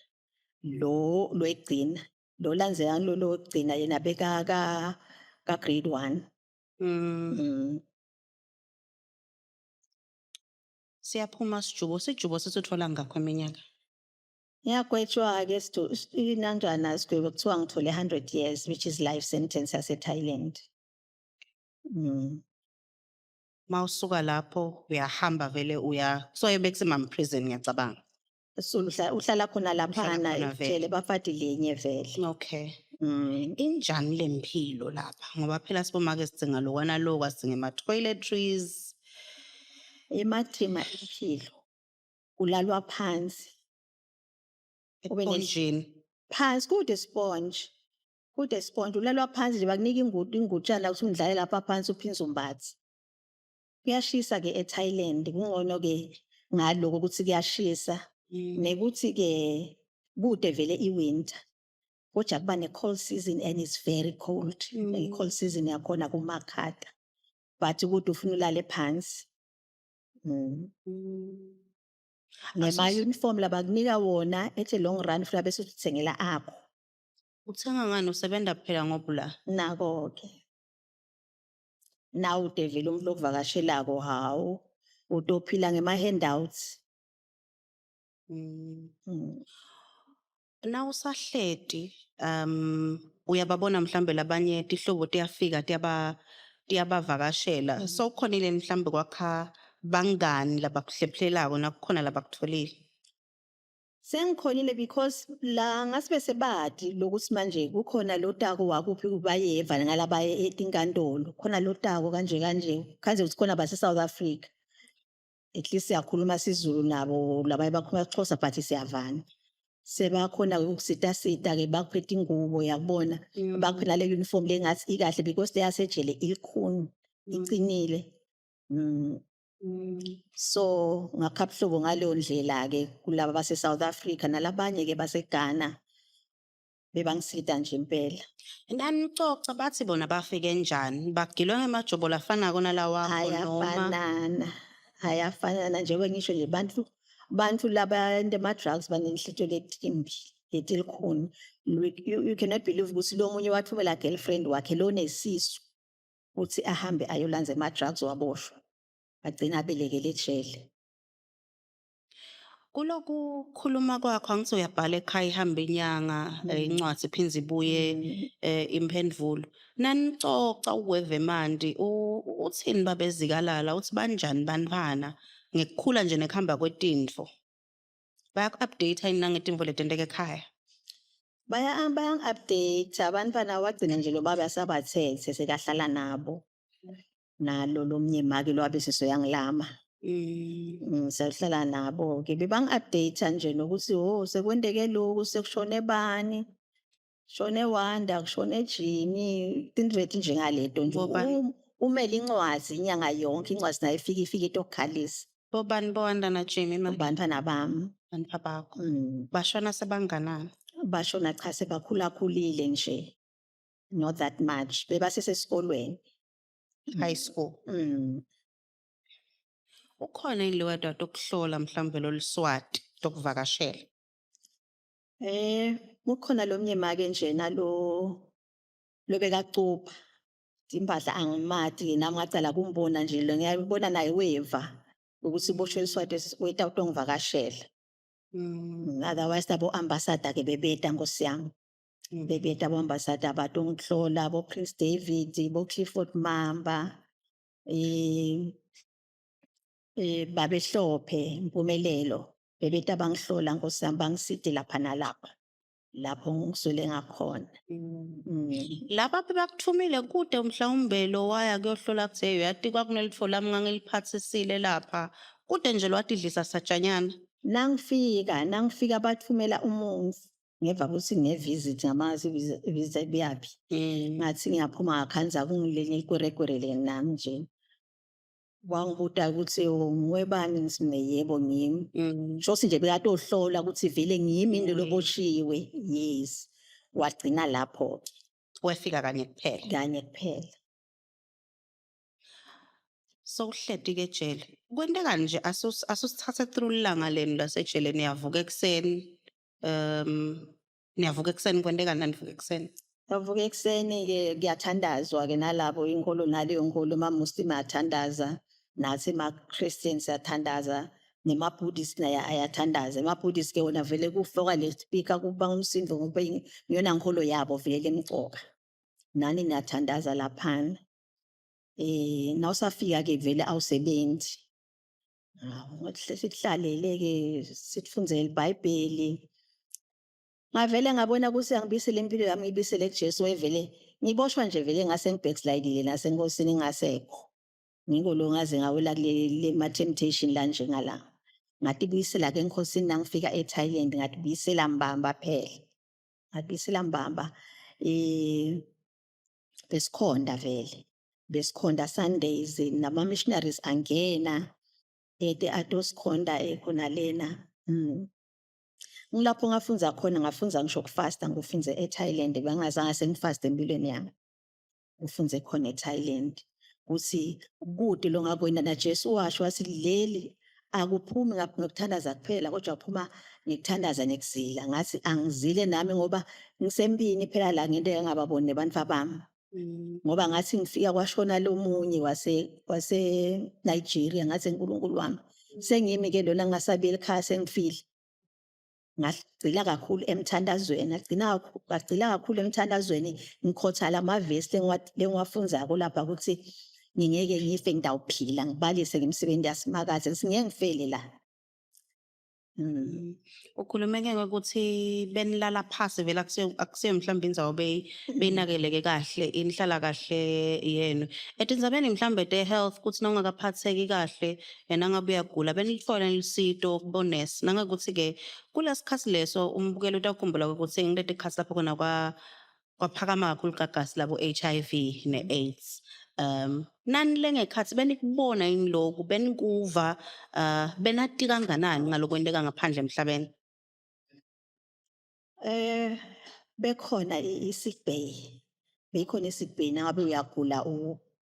Lo loyigcina lo landzela lo logcina yena beka ka ka grade 1. Siyaphuma sijubo, sijubo sisithola ngakho iminyaka. Ngiyagwetshwa-ke inanjana sigwebo kuthiwa ngithole 100 years, which is life sentence yase-Thailand. Mawusuka lapho uyahamba vele uya so maximum prison ngiyacabanga. So uhlala khona laphana khona vele. ejele bafati linye vele. Okay. Injani lempilo lapha? Ngoba phela sibomake sidzinga lokwana lokwa sidzinga ema toiletries. Emathima impilo. Kulalwa phansi. Ube Eponjini. Phansi kude sponge. Kude sponge ulalwa phansi nje bakunika ingutshana ukuthi undlale lapha phansi uphinze umbathe. Kuyashisa ke eThailand, kungcono ke ngaloko ukuthi kuyashisa. Nekuthi ke kude vele i-winter. Kodwa kuba ne-cold season and it's very cold. I-cold season yakhona kumakhata. But kude ufuna ulale phansi. Nema-uniform labakunika wona at a long run funa bese uthengela akho. Uthenga ngani usebenta phela ngoba la? Nako-ke. Nawu devele umuntu lokuvakashelako hawu utophila ngema-handouts. Na usahleti uyababona mhlambe labanye tihlobo tiyafika tiyabavakashela. So khonile mhlambe kwakha bangani labakuhlephelelako nakukhona labakutholile. Sengikhonile because la ngasibe sebadi lokuthi manje kukhona lo tako wakuphi bayeva ngalabaye etinkantolo, khona lo tako kanje kanje khanze ukuthi khona base South Africa. At least siyakhuluma isiZulu nabo, labanye bakhuluma isiXhosa but siyavana. Sebakhona ukusita sita ke bakuphethe ingubo yakubona, bakuphe nale uniform lengathi ikahle because leyasejele ilikhuni, iqinile. So ngakha buhlobo ngaleyo ndlela ke kulaba base South Africa nalabanye ke base Ghana bebangisita nje impela. Nanicoca bathi bona bafike njani? Bagilwe ngemajobo lafanako nalawakho noma? Ayafanana, ayafanana njengoba ngisho nje bantu laba ema-drugs banenhlitiyo letimbi letilikhuni. You cannot believe ukuthi lo munye wathumela girlfriend wakhe lo nesisu ukuthi ahambe ayolanza ema-drugs, waboshwa agcina abelekele ejele. Kuloku khuluma kwakho angithi uyabhala ekhaya ihamba inyanga, incwadi iphindze ibuye imphendvulo. Nanicoca uweve mandi uthini babezikalala uthi banjani bantfwana ngekukhula nje nekuhamba kwetintfo? Bayaku-update yini nangetimvo letenteka ekhaya? Baya bayangi-update abantwana wagcina nje lo baba asabathethe sekahlala nabo. Nalo lomnye make lo wabe sesoyangilama. Siyahlala nabo ke bebangi-update nje nokuthi oh sekwenteke lokhu, sekushone bani, shone Wanda, kushone Jimmy, tintfo letinjengaleto nje. Bobani? Umele incwadzi inyanga yonke, incwadzi nayo ifike ifike itokukhalisa. Bobani boWanda na Jimmy ma? Bantfwana bami. Bantfwana bakho. Bashona sebanganani? Bashona cha sebakhulakhulile nje. Not that much. Bebasesesikolweni. High school. Ukhona yini lowa dade okuhlola mhlawumbe loluswati lokuvakashela? Kukhona lomnye make nje nalo lobekacupha impahla angimati nami ngacala kumbona nje lo ngiyabona naye weva ukuthi boshwe iswati weta utongivakashela. Otherwise abo ambassador ke bebeta nkosi yami. Bebeta abo ambassador batongihlola bo Prince David, bo Clifford Mamba, babehlophe Mpumelelo bebeta bangihlola nkosi yami bangiside lapha nalapha lapho ngiswele ngakhona. Laba bebakuthumile kude mhlawumbe lo waya kuyohlola kuthe uyati kwakunelitfo lami ngangiliphathisile lapha. Kude nje lwadidlisa satshanyana. Nangifika bathumela umuntu ngeva ukuthi nge-visit ngamazi visit ibuyaphi. Ngathi ngiyaphuma ngakhanza kungilenye ikwerekwere le nami nje. Wangibuta ukuthi nguwebani, ngithi mina yebo ngimi. Shothi nje bekatohlola ukuthi vele ngimi into loboshiwe. Yes. Wagcina lapho. Wefika kanye kuphela. Kanye kuphela. Sowuhleti-ke ejele. Kwentekani nje asusithathe through ilanga lenu lasejele niyavuka ekuseni. Niyavuka ekuseni kwentekani nanivuka ekuseni? Bavuka ekuseni-ke kuyathandazwa-ke nalabo inkolo naleyo nkolo ama-Muslim ayathandaza nathi ma-Christian siyathandaza nema-Buddhist naye ayathandaza. Ama-Buddhist-ke wona vele kufakwa le speaker kuba umsindo ngoba iyona nkolo yabo vele emcoka. Nani niyathandaza laphana. Nawusafika-ke vele awusebenzi. Hawu sikuhlalele-ke sifundze iBhayibheli. Ngavele ngabona ukuthi angibuyisele impilo yami ngiyibuyisele kuJesu wayevele ngiboshwa nje vele ngase ngi-backslide-ile nasenkosini ngasekho. Ngiko lo ngaze ngawela kule ma-temptation la njengala. Ngatibuyisela-ke enkosini nangifika e-Thailand ngatibuyisela mbamba phela. Ngatibuyisela mbamba. Besikhonda vele. Besikhonda Sundays nama-missionaries angena ete atosikhonda khona lena. Ngilapho ngafundza khona ngafundza ngisho ukufasta ngifundze eThailand bengingazange sengifaste empilweni yami. Ngifundze khona eThailand ukuthi kude longakwenda naJesu washo wathi leli akuphumi ngokuthandaza kuphela kodwa kuphuma ngikuthandaza nekuzila. Ngathi angizile nami ngoba ngisempini phela la ngento engababoni nebantfu bami. Ngoba ngathi ngifika kwashona lomunye wase wase Nigeria ngathi uNkulunkulu wami sengimi ke lona ngingasabeli ekhaya sengifile. Ngagcila kakhulu emthandazweni ngagcina ngagcila kakhulu emthandazweni ngikhotha lamavesi lengiwafundzako lapha ukuthi ngingeke ngife ngitawuphila ngibalise ngemisebenzi yaSimakadze ngeke ngifele la. Ukhulume-ke ngokuthi benilala phasi vele akusiyo akusiyo mhlawumbe indzawo beyinakeleke kahle inhlala kahle yenu. Etindzabeni mhlawumbe te-health kuthi nawungakaphatheki kahle nangabe uyagula benilitfola lusito kubonesi. Nangakuthi-ke kulesikhatsi leso umbukeli utawukhumbula ukuthi ngileti khatsi lapho khona kwaphakama kakhulu gagasi labo HIV ne-AIDS. Nani lengekhatsi benikubona yini loku benikuva benati kanganani ngalokwenteka ngaphandle emhlabeni? Bekhona i-sick bay. Beyikhona i-sick bay nangabe uyagula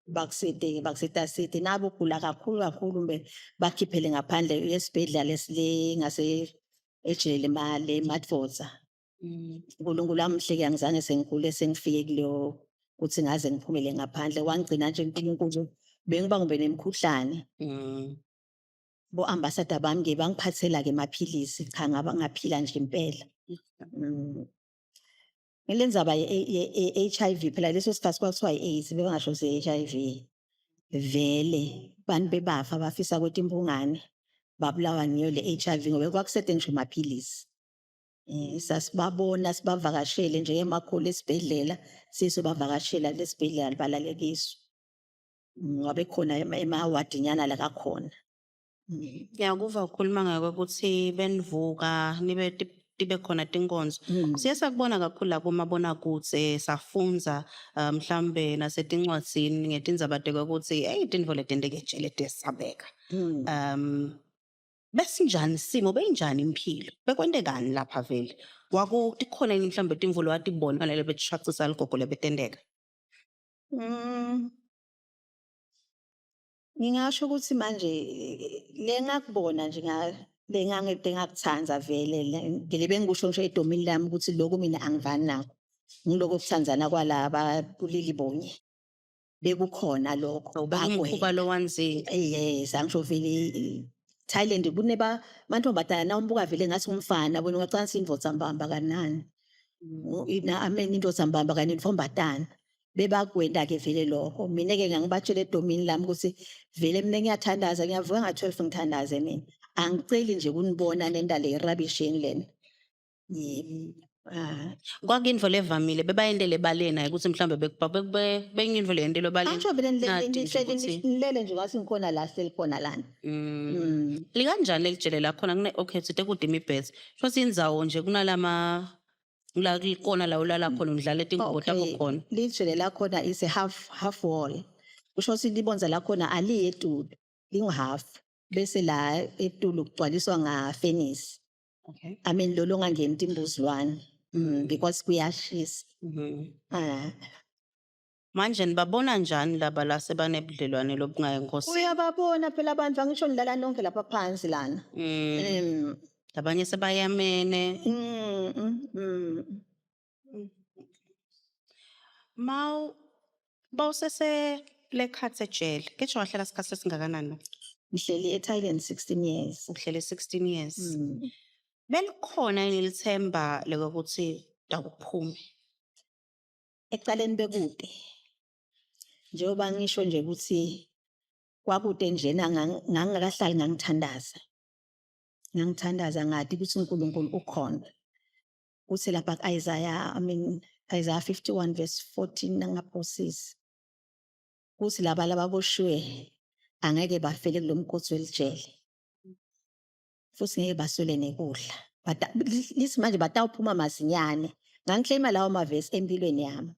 bakusete bakuseta sete nabe ugula kakhulu kakhulu mbe bakhiphele ngaphandle uye esibhedlela lesile ngase ejele lemadvodza. uNkulunkulu amhle-ke angizange sengigule sengifike kuleyo kuthi ngaze ngiphumele ngaphandle wangigcina nje uNkulunkulu bengiba ngibe nemikhuhlane. Bo-ambassador bami-ke bangiphathela-ke amaphilisi cha ngaba ngaphila nje impela. Ngile ndzaba ye-HIV phela leso sikhathi kwakuthiwa i-AIDS bebangasho ukuthi i-HIV. Vele bantu bebafa bafisa ukuthi impungane babulawa ngiyo le HIV ngoba kwakusede ngisho amaphilisi. Sasibabona sibavakashele nje emakhulu esibhedlela sisobavakashela lesibhedlela balale kiso. Ngabe khona emawadinyana la kakhona. Ngiyakuva ukhuluma ngako ukuthi benivuka nibe tibe khona tinkonzo. Siye sakubona kakhulu la kumabonakudze safundza mhlambe nasetincwadzini ngetindzaba tekwekuthi hey tintfo letenteke ejele tiyesabeka. Besinjani isimo beyinjani impilo bekwentekani lapha vele waku tikhona yini mhlambe timvulo watibona lele betishaqisa ligogo lebetenteka? Ngingasho ukuthi manje le ngakubona nje le ngangikuthanda vele ngile bengikusho ngisho edomini lami ukuthi lokhu mina angivani nakho. Ngiloko kuthandzana kwalaba bulili bonye. Bekukhona lokho Umkhuba lo wanzima. Yes, angisho vele Thailand kuneba mantombazana nawumbuka vele ngathi umfana wena ungacansa indvodza mbamba kanani. I mean indvodza mbamba kanye intombatana. Bebakwenda-ke vele lokho. Mina-ke ngangibatshela edomini lami ukuthi vele mina ngiyathandaza ngiyavuka nga-12 ngithandaze mina. Angiceli nje ukunibona nenta le rubbish yeni lena. Yebo. Ah. Kwakuyintfo levamile bebayentele ebaleni hayi ukuthi mhlawumbe bekuyintfo leyentelwa ebaleni. Angisho vele Nati nje ukuthi nilele nje ngathi ngikhona la sihleli khona lana. Likanjani leli jele lakhona kune okay sithe kude imibhedze. Shothi indzawo nje kunalama la kona la ulala khona undlala tingubo takho khona. Lijele lakhona is a half wall. Kusho ukuthi libonza lakhona aliye etulu, lingu half. Bese la etulu kugcwaliswa ngafenisi. I mean lo longangeni timbuzilwane. Because kuyashisa. Ah. Manje nibabona njani laba la sebanebudlelwane lobungaya enkosini? Uyababona phela abantu angisho nilala nonke lapha phansi lana. Labanye sebayamene. Mawu bawusese lekhatsi ejele. Ke wahlala isikhathi esingakanani? Ngihleli eThailand 16 years. Uhlele 16 years. Belikhona yini lithemba lokuthi takuphume? Ekuqaleni bekude. Njengoba ngisho nje ukuthi kwakude njena ngangingakahlali ngangithandaza. Ngangithandaza ngathi ukuthi uNkulunkulu ukhona. Kuthi lapha ku-Isaiah, I mean Isaiah 51 verse 14 nangaphosisi. Kuthi laba lababoshiwe angeke bafele kulo mgodi welijele. Futhi ngeke baswele nekudla. Lithi manje batawuphuma masinyane. Ngangikleyima lawo mavesi empilweni yami.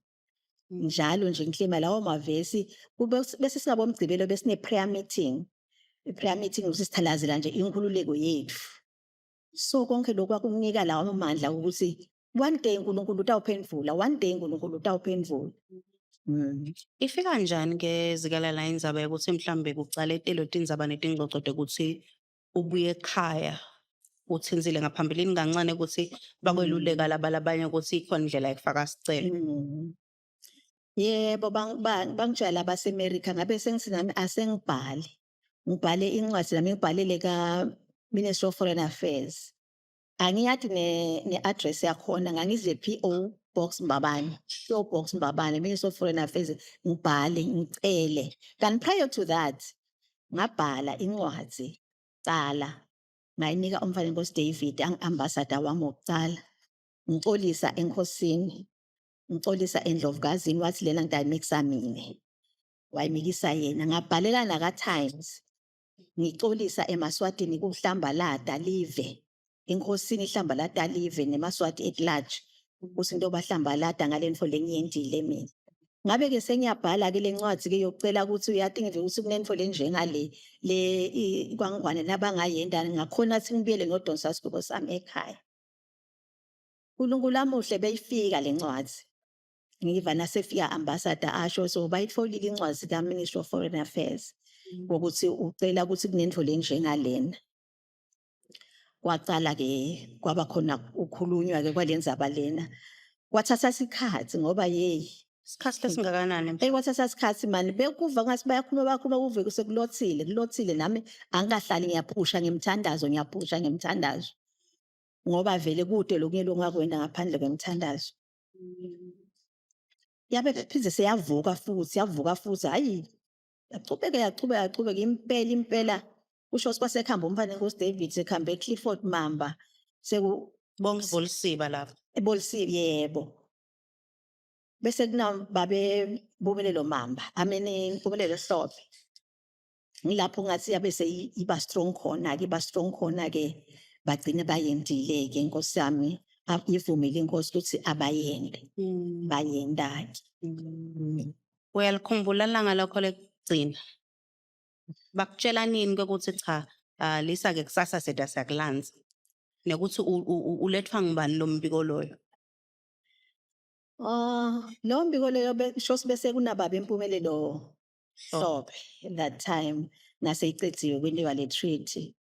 Njalo nje ngikleyima lawo mavesi kube bese singabomgcibelo besine prayer meeting. I-prayer meeting ukuthi sithandazela nje inkululeko yethu. So konke lokhu kwakunginika lawo mandla ukuthi one day uNkulunkulu utawuphendvula, one day uNkulunkulu utawuphendvula. Ifika njani ke zikalala indzaba yokuthi mhlambe kucaletelo tindzaba netingcoco tekuthi ubuye ekhaya uthinzile ngaphambilini kancane ukuthi bakweluleka laba labanye ukuthi ikhona indlela yokufaka sicelo. Yebo, bangitshela abaseMerica ngabe sengithi nami asengibhale. Ngibhale incwadi nami ngibhalele ka Ministry of Foreign Affairs. Angiyathi ne-address yakhona ngangize PO Box Mbabane. PO Box Mbabane, Ministry of Foreign Affairs ngibhale ngicele. Kanti prior to that ngabhala incwadi cala ngayinika umfana inkosi David ang-ambassador wami wokucala. Ngicolisa enkosini, ngicolisa endlovukazini wathi lena ngidayimikisa mina. Wayimikisa yena ngabhalela naka Times ngicolisa emaswatini kuhlambalata live inkhosini ihlambalata live nemaswati at large ukuthi into bahlambalata ngalento lengiyendile mina. Ngabe ke sengiyabhala ke lencwadi ke yokucela ukuthi uyati ngive ukuthi kunento lenjengale le kwangwane nabangayenda ngakhona thi ngibuyele ngodonsa isigubo sami ekhaya. uNkulunkulu amuhle beyifika lencwadi. Ngiva nasefika ambassador asho so bayitholile incwadi ka Ministry of Foreign Affairs ukuthi ucela ukuthi kunento lenjengalena. Kwaqala ke kwaba khona ukukhulunywa ke kwalendzaba lena. Kwathatha isikhathi ngoba yeyi Isikhathi lesingakanani? Hey kwathatha isikhathi mani bekuva ngathi bayakhuluma bayakhuluma kuve sekulothile kulothile nami angikahlali ngiyaphusha ngemthandazo ngiyaphusha ngemthandazo ngoba vele kude lokunye longakwenda ngaphandle kwemthandazo. Yabe phinde seyavuka futhi yavuka futhi hayi yachubeka yachubeka yachubeka impela impela kusho kwasekhamba umfana inkosi David sekhambe eClifford Mamba seku Bonke bolisiba lapho. ebolisiwe yebo. Bese kuna babe Mpumelelo Mamba amene Mpumelelo Hlophe. Ngilapho ngathi yabe seyiba strong khona ke iba strong khona ke bagcine bayendile ke inkosi yami ivumile inkosi ukuthi abayende bayenda ke. Uyalikhumbula ilanga lakho lekugcina? Bakutshela nini ukuthi cha Lisa ke kusasa seda siyakulanza nekuthi ulethwa ngubani lo mbiko loyo? Ah, lo mbiko leyo sho bese kunababa impumelelo Hlophe that time naseyicediwe kwentiwa le treaty.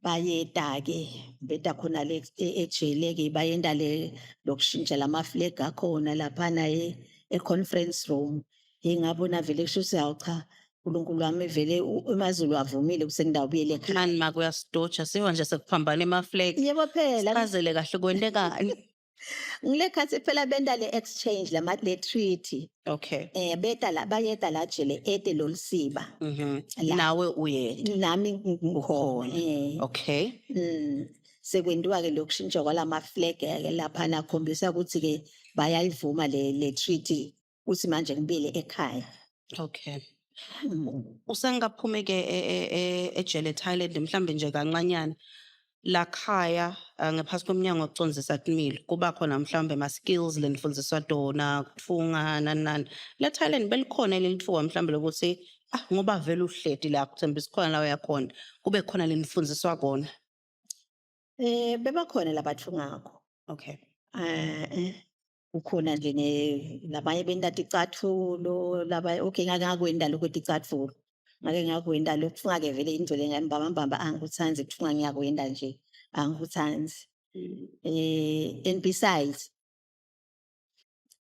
Bayeta ke beta khona le ejele ke bayenta le lokushintsha lama flag akhona laphana e conference room. Ngingabona vele kusho ukuthi hawu cha uNkulunkulu wami vele amazulu avumile kusengidawubuyele ekhaya. Mani make uyasidoja siva nje sekuphambana ema-flag. Yebo phela. Sichazele kahle kwentekani. Ngile khathi phela benta le exchange lama le treaty. Beta la bayeta la jele ete lolusiba. La. Nawe uyena. Nami ngikhona. Sekwentiwa ke lokushintsha kwalama flag ke lapha nakhombisa ukuthi ke bayayivuma le treaty ukuthi manje ngibuyele ekhaya. Usengaphume ke ejele Thailand mhlambe nje kancanyana. La khaya ngaphansi komnyango wokucondzisa timilo kuba khona mhlawumbe ama skills lenifundziswa tona kutfunga nani nani. La Thailand belikhona lelitfuba mhlawumbe lokuthi ah ngoba vele uhleti la kuthembisa khona la uyakhona kube khona lenifundziswa kona. Bebakhona labathungako. Kukhona nje labanye benta ticatfulo labanye, okay, ngake ngakwenta lokho ticatfulo, ngake ngakwenta lokhu. Kufunga-ke vele into le mbambambamba angikutsandzi, kufunga ngiyakwenta nje angikutsandzi. And besides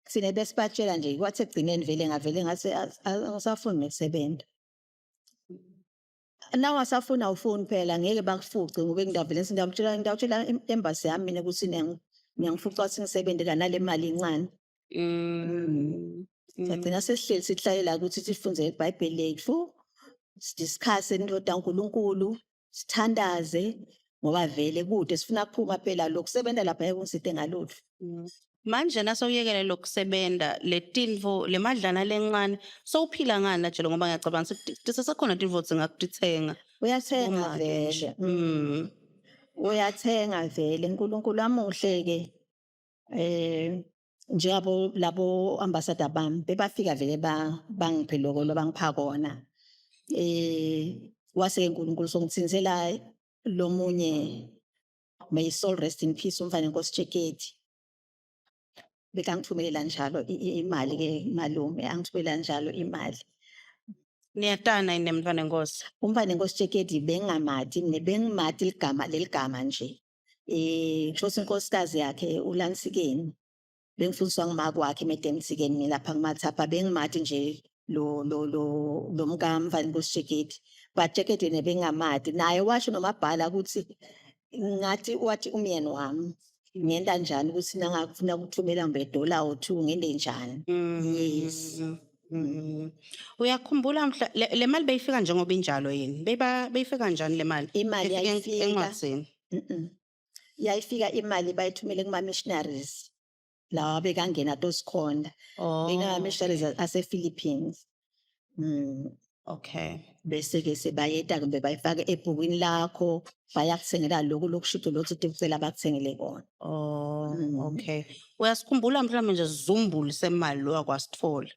thina besibatshela nje, kwathi ekugcineni vele ngavele ngathi angisafuni nokusebenza. Na ungasafuni awufuni phela, ngeke bakufuce ngoba ngidavele ngidawutshela embassy yami mina ukuthi niyangifuca ukuthi ngisebenze kanale mali incane. Sagcina sesihleli sihlalela ukuthi sifunde iBhayibheli lethu, sidiscuss into kaNkulunkulu, sithandaze ngoba vele kude sifuna kuphuma phela, lokusebenza lapha ngeke kungisite ngalutho. Manje nasewuyekele lokusebenta letinfo lemadlana lencane, sowuphila ngani najelo? Ngoba ngiyacabanga ukuthi tisesekhona tintfo singakutitsenga. Uyathenga vele. Uyathenga vele, uNkulunkulu amuhle-ke. Njengabo labo ambassador bami bebafika vele bangiphe lokho labangipha kona. Wase-ke uNkulunkulu songithinsela lomunye, may his soul rest in peace, umfana Nkosi Tshekedi. Bekangithumelela njalo imali-ke malume, angithumelela njalo imali. Niyatana yini nemntfwana enkosi? Umfana Nkosi Tshekedi bengingamati mina, bengimati ligama leligama nje. Kusho ukuthi inkosikazi yakhe uLansikeni, bengifundiswa ngumake wakhe Madam Nsikeni lapha kuMathapha, bengimati nje lo mkamfana Nkosi Tshekedi, but Tshekedi yena bengingamati. Naye washo nomabhala ukuthi ngathi wathi umyeni wami ngenta njani ukuthi nangafuna ukuthumela ngibe dollar or two, ngente njani. Yes. Uyakhumbula mhla le mali beyifika njengoba injalo yini? Beyba beyifika njani le mali? Imali Ifike yayifika encwadzini. Yayifika imali bayithumele kuma-missionaries lawa bekangena tosikhonda. Oh. Bekungama-missionaries ase-Philippines. Bese-ke sebayeta kumbe bayifake ebhukwini lakho, bayakuthengela lokhu lokushuthi lokuthi ucela bakuthengele kona. Oh, okay. Uyasikhumbula mhlawumbe nje sizumbulu semali lo akwasithola?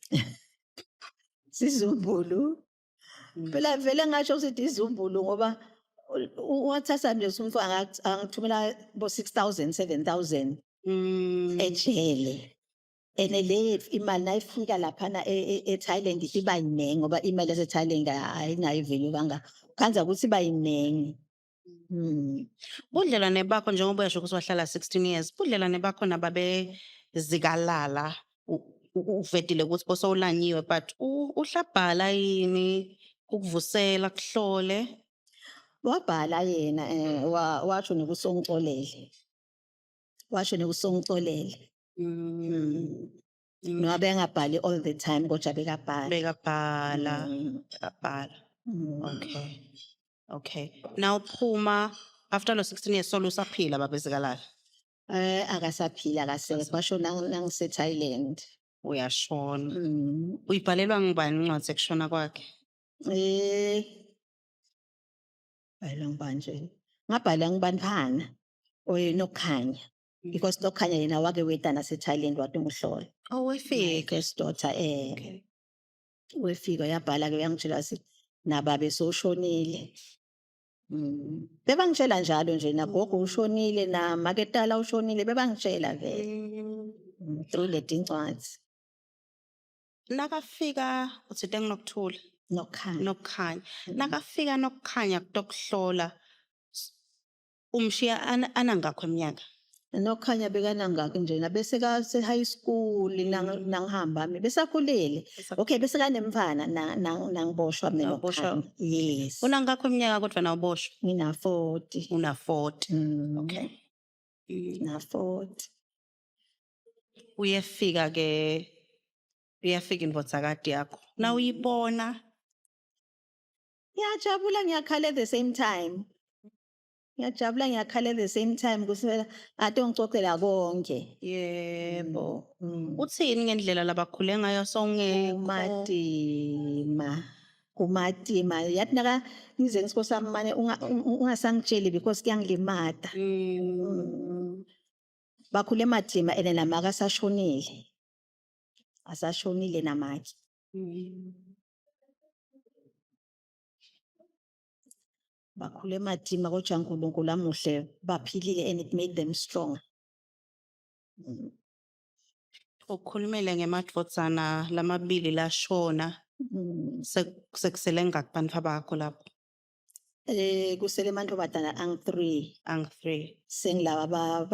Sizumbulu. Phela vele ngasho ukuthi izumbulu ngoba wathatha nje umfana angithumela bo 6000 7000 ejele. Ene le imali nayifika laphana e-Thailand iba yiningi ngoba imali yase-Thailand ayinayo i-value kangaka. Khanza ukuthi iba yiningi. Budlelwane bakho, njengoba uyasho ukuthi wahlala 16 years, budlelwane bakho nababezikalala, uvedile ukuthi bosowulanyiwe, but uhlabhala yini ukuvusela kuhlole? Wabhala yena, washo nokuthi ungixolele. Washo nokuthi ungixolele. Noma bengabhali all the time kodwa bekabhala. Bekabhala, bekabhala. Okay. Now phuma after lo 16 years, solo usaphila babezikalala? Akasaphila, akasekho, washo nangise Thailand. Uyashona. Uyibhalelwa ngubani incwadi sekushona kwakhe? Bhala ngibani nje? Ngabhala ngibantwana oye Nokhanya. Because Nokhanya yena wake weta nase Thailand wathi ngihlola. Oh, wefika. First daughter. Wefika yabhala ke, uyangitshela wathi nababe sowushonile. Bebangitshela njalo nje, nagogo ushonile, na maketala ushonile, bebangitshela vele. Through le tincwadi. Nakafika uthinte nginokuthula. Nokhanya. Nokukhanya. Nakafika nokukhanya kutokuhlola, umshiya anangakho eminyaka? Nokhanya bekanangaki nje bese ka se high school nangihamba mina besakhulile. Okay, bese kanemfana nangiboshwa mina Nawuboshwa. Nokhanya. Yes. Unangakho eminyaka kodwa nawuboshwa? Ngina 40. Una 40. Okay. Na 40. Uyefika ke, uyafika indvodzakati yakho. Nawuyibona? Ngiyajabula, ngiyakhala at the same time. Ngiyajabula, ngiyakhala at the same time kusela ate ngicocela konke. Yebo. Uthini ngendlela labakhule ngayo songekho? Kumatima. Kumatima. Yathi naka ngize ngisiko sami mane ungasangitsheli because kuyangilimata. Bakhule matima ene namaka asashonile. Asashonile namake. Bakhule matima kodwa uNkulunkulu amuhle, baphilile and it made them strong. Ukhulumile ngemadvodzana lamabili lashona. Sekusele ngaki bantfwa bakho lapho? Kusele amantombazana ang-3. Ang-3. Sengilaba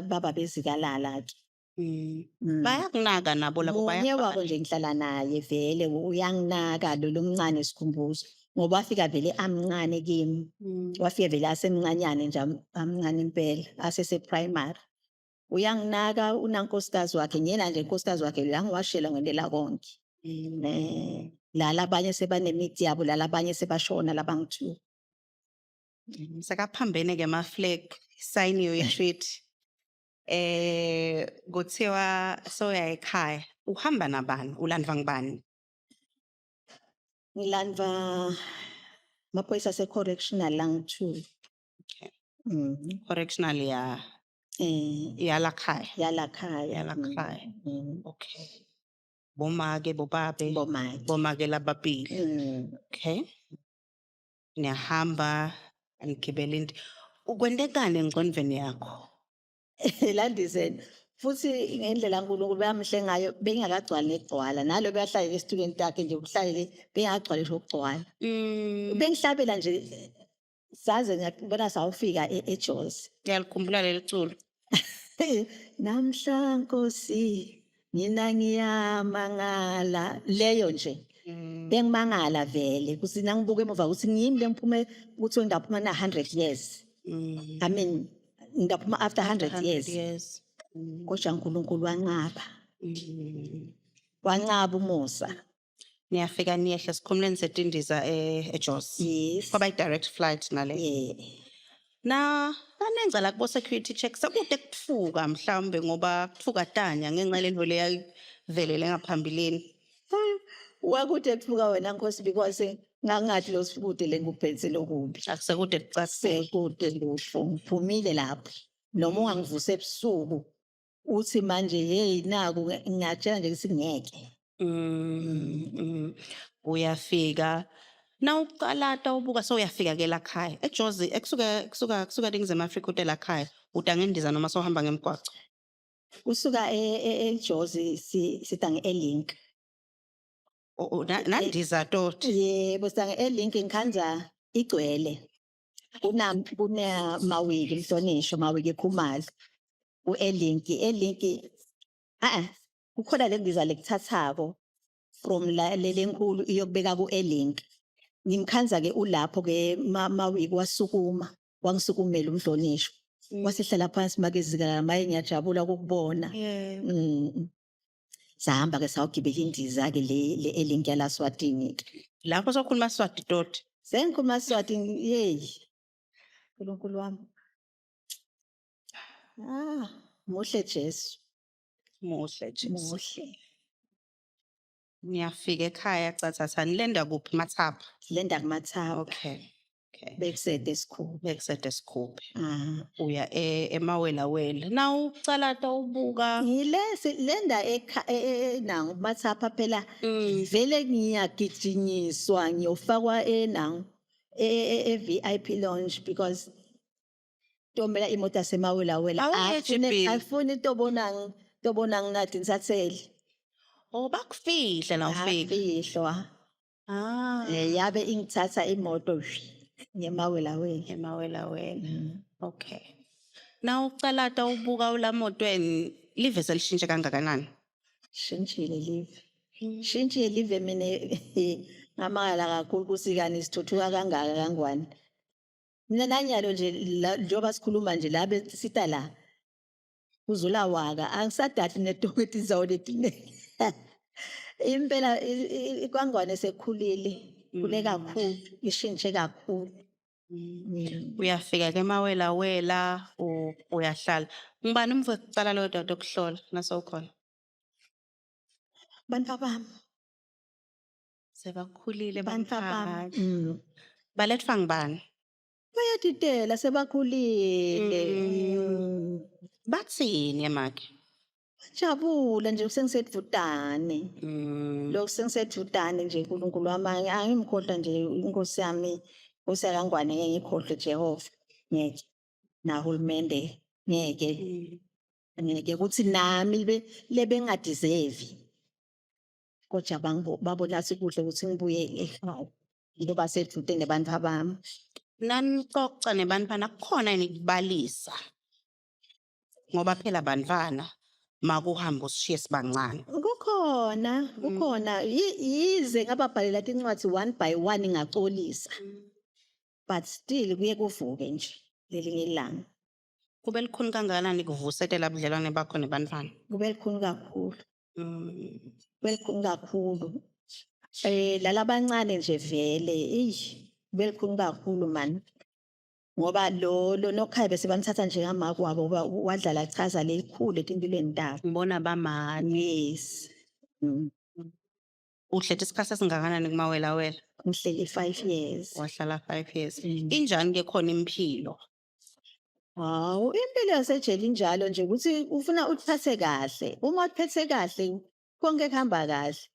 bababezikalala ke. Bayakunaka nabo labo? Munye wabo nje ngihlala naye vele uyanginaka lo lomncane Sikhumbuzo, ngoba wafika vele amncane kimi. Wafika vele asemncanyane nje, amncane impela, asese-primary. Uyanginaka, unankosikazi wakhe, ngiyena nje unkosikazi wakhe la ngiwashela ngentela konke. La labanye sebanemithi yabo, la labanye sebashona labangu-two. Sekaphambene-ke ama-flag, sign retreat. Kuthiwa soya ekhaya. Uhamba nabani? Ulandwa ngubani? Ngilandva amaphoyisa ase-correctional langu-two. Correctional ya yalakhaya. Yalakhaya. Yalakhaya. Okay. Bomake, bobabe? Bomake. Bomake lababili. Okay. Niyahamba nigibela into. Ukwentekani engqondweni yakho? Landiseni futhi ngendlela uNkulunkulu bayamhle ngayo, bengakagcwali negcwala nalo beyahlale esitulweni takhe nje, kuhlalele bengagcwali nje ukugcwala. Bengihlabela nje saze ngiyabona sawufika eJozi. Ngiyalikhumbula leli culo. Namhla Nkosi mina ngiyamangala, leyo nje. Bengimangala vele ukuthi nangibuka emuva ukuthi ngiyimi lengiphume, ukuthi ngidaphuma na 100 years. I mean, ngidaphuma after 100 years. Years. Kodwa uNkulunkulu wanqaba. Wanqaba umusa. Niyafika niyehla esikhumulweni setindiza eJozi. Yes. Kwaba i-direct flight nale. Yeah. Na nanenza la kubo security check, sekude kutfuka mhlawumbe ngoba kutfuka tanya ngenxa lento leyavelele ngaphambilini. Wakude kutfuka wena Nkosi, because ngangathi lo sikude lengikuphethe lokubi. Akusekude kucasile. Sekude lutho, ngiphumile lapho. Noma ungangivusa ebusuku uthi manje hey naku, ngiyatshela nje ukuthi ngeke. Uyafika nawuqalata ubuka sewuyafika ke lakhaya eJozi, ekusuka kusuka eNingizimu Afrika ute lakhaya, uta ngendiza noma sewuhamba ngemgwaco? Kusuka eJozi sita nge-Airlink. Nandiza toti? Yebo, sita nge-Airlink, ngikhandza igcwele. Kuna Mawiki mhlonishwa Mawiki Khumalo ku-Airlink, Airlink ah kukhona le ndiza lekuthathako from la lelenkulu iyokubeka ku-Airlink. Ngimkhandza ke ulapho ke Mawiki, wasukuma wangisukumela umhlonishwa. Wasehlala phansi make zikala maye, ngiyajabula ukukubona. Sahamba ke sawugibela indiza ke le Airlink yala Swatini ke. Lapho sokhuluma Swati toti? Sengikhuluma Swati, yeyi. Nkulunkulu wami. Ah, muhle Jesu. Muhle Jesu. Muhle. Niyafika ekhaya cathatha, nilenda kuphi, Mathapha? Lenda kuMathapha. Okay. Bekusede esikhulu. Bekusede sikhuphe. Ah. Uya emawelawela. Na ucalata ubuka. Ngilesi lenda ekha nangu Mathapha phela. Vele ngiyagijinyiswa ngiyofakwa enangu e-VIP lounge because tombela imoto yasemawelawela. Awuye ejibhini. Afune tobona tobona nginathi ngisathele. Oh, bakufihla la ufika. Afihlwa. Ah. Yabe ingithatha imoto ngemawelawela. Emawelawela. Okay. Na ucalata ubuka ulamotweni, live selishintshe kangakanani? Shintshile live. Shintshile live, mina ngamangala kakhulu ukuthi kani sithuthuka kangaka kangwane. Mina nanyalo nje njengoba sikhuluma nje la sita la kuzulawaka, angisadadli netonke tindzawo letiningi. Impela iKwangwane sekhulile, khule kakhulu, ishintshe kakhulu. Uyafika ke emawelawela, uyahlala. Ngubani umvu wekucala lo dade okuhlola nasewukhona? Bantfwa bami. Sebakhulile. Bantfwa bami. Bantfwana. Balethwa ngubani? Bayatitela, sebakhulile. Batsini emakhe? Bajabula nje sengisedvutane. Lokhu sengisedvutane nje, uNkulunkulu wami angimkhohlwa nje inkosi yami, Nkosi yaKangwane, ngeke ngikhohlwe Jehova. Ngeke. Nahulumende ngeke. Ngeke ukuthi nami lebengadeserve kodwa babona sikuhle ukuthi ngibuye ekhaya ngoba sedude nebantu abami. Nanixoxa nebantwana kukhona yini kubalisa? Ngoba phela bantwana makuhamba usishiye sibancane. Kukhona, kukhona. Yize ngababhalela tincwadi one by one ngaxolisa, but still kuye kuvuke nje lelinye ilanga. Kube likhuni kangakanani kuvusetela budlelwane bakho nebantwana? Kube likhuni kakhulu. Kube likhuni kakhulu. Lalabancane nje vele, eyi, kube likhuni kakhulu man. Ngoba lo nokhaya bese bamthatha njengamake wabo ngoba wadlala chaza lelikhulu etimpilweni tabo. Ngibona bamani. Yes. Uhlethe isikhathi esingakanani kumawelawela? Ngihleli 5 years. Wahlala 5 years. Injani ke khona impilo? Hawu, impilo yasejele injalo nje ukuthi ufuna utiphathe kahle. Uma utiphethe kahle konke kuhamba kahle.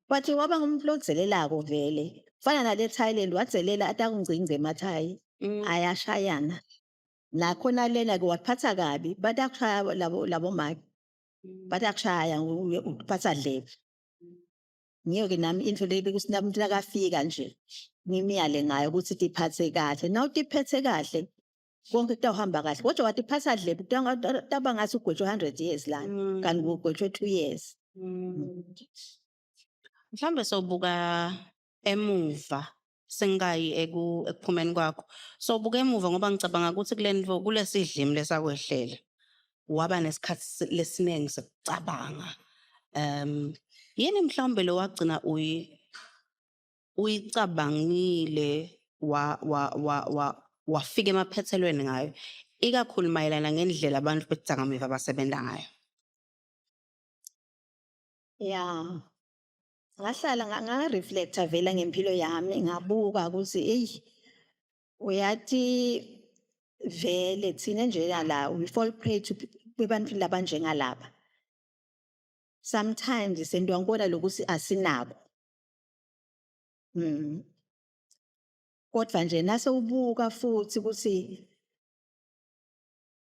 But waba ngumuntu lodzelelako vele. Fana nale Thailand wadzelela atakungcingce emaThai. Ayashayana. Nakhona lena ke waphatha kabi batakushaya labo make. Batakushaya uphatha dlebe. Ngiyo-ke nami into le bekuthi umuntu nakafika nje ngimyale ngayo ukuthi tiphathe kahle. Na utiphethe kahle konke kutawuhamba kahle. Kodwa watiphatha dlebe kutaba ngathi ugwetshwe 100 years lana kanti ugwetshwe 2 years. Mhlawumbe sobuka emuva sengayi ekuphumeni kwakho. Sobuka emuva ngoba ngicabanga ukuthi kule nto kulesidlimi lesakwehlela waba nesikhathi lesiningi sokucabanga. Yini mhlawumbe lo wagcina uyicabangile wa wa wa wa wafika emaphethelweni ngayo, ikakhulu mayelana ngendlela abantu betidzakamiva abasebenza ngayo? Ya. Ngahlala nga-reflect-a vele ngempilo yami, ngabuka ukuthi eyi, uyathi vele thina njena la we fall prey to kubantwini labanjengalaba. Sometimes sentwangibona lokuthi asinako. Kodwa nje nase ubuka futhi ukuthi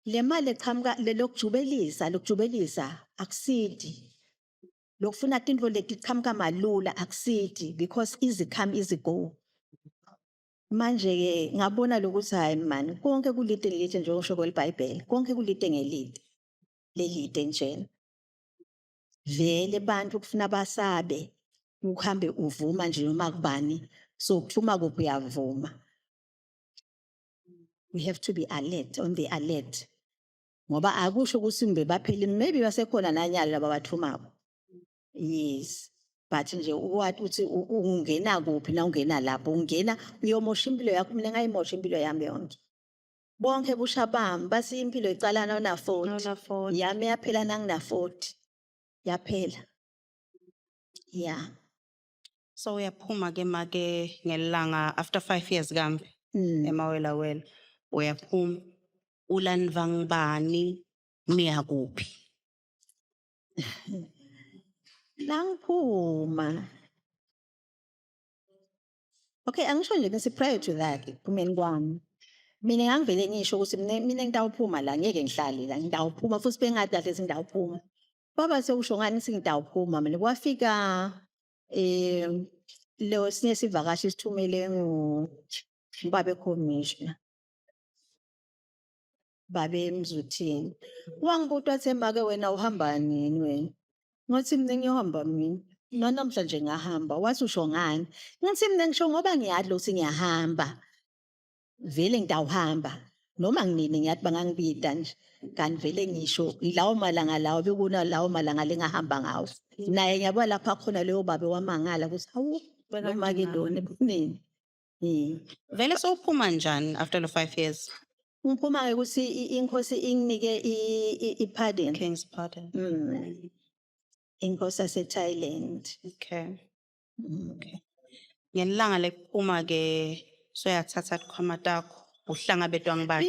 le mali eqhamuka lokujubelisa akusidi. Lokufuna tintfo letiqhamuka malula akusidi because easy come, easy go. Manje-ke ngabona lokuthi hayi man, konke kulide ngelide njengokusho kweliBhayibheli, konke kulide ngelide lelide njena. Vele bantu kufuna basabe ukuhambe uvuma nje noma kubani, so kuthuma kuphi uyavuma. We have to be alert, on the alert. Ngoba akusho ukuthi kumbe baphele, maybe basekhona nanyalo laba bathumako. Yes. But nje ukwati ukuthi ungena kuphi na ungena lapho, ungena uyomosha impilo yakho. Mina ngayimosha impilo yami yonke. Bonke busha bami bathi impilo icala nawuna 40. Nawuna 40. Yami yaphela nangina 40. Yaphela. Yeah. So uyaphuma ke make ngelanga after 5 years kambe emawelawela uyaphuma, ulandva ngibani, niya kuphi? Nangiphuma. Okay, angisho nje bese prior to that ekuphumeni kwami. Mina ngangivele ngisho ukuthi mina ngitawuphuma la, ngeke ngihlale la, ngitawuphuma futhi bengathi kahle sengitawuphuma. Baba sekusho ngani sengitawuphuma mina kwafika lo sinye sivakashi sithumele ngu babe commissioner. Babe Mzuthini. Wangibuta wathi, "Make, wena uhamba nini wena?" Ngathi mina ngiyohamba mina. Nanamhlanje ngahamba. Wathi, "Usho ngani?" Ngathi mina ngisho ngoba ngiyazi ukuthi ngiyahamba. Vele ngitawuhamba. Noma nginini ngiyathi bangangibida nje. Kanti vele ngisho lawo malanga lawo bekuna lawo malanga lengahamba ngawo. Naye ngiyabona lapha khona leyo babe wamangala ukuthi hawu, noma ke lona kunini. Vele sowuphuma njani after the 5 years? Ngiphuma-ke ukuthi inkosi inginike i-pardon. King's pardon. Inkosi yase-Thailand. Okay. Ngelanga lekuphuma ke soyathatha tikhwama takho uhlangabetwa ngibani?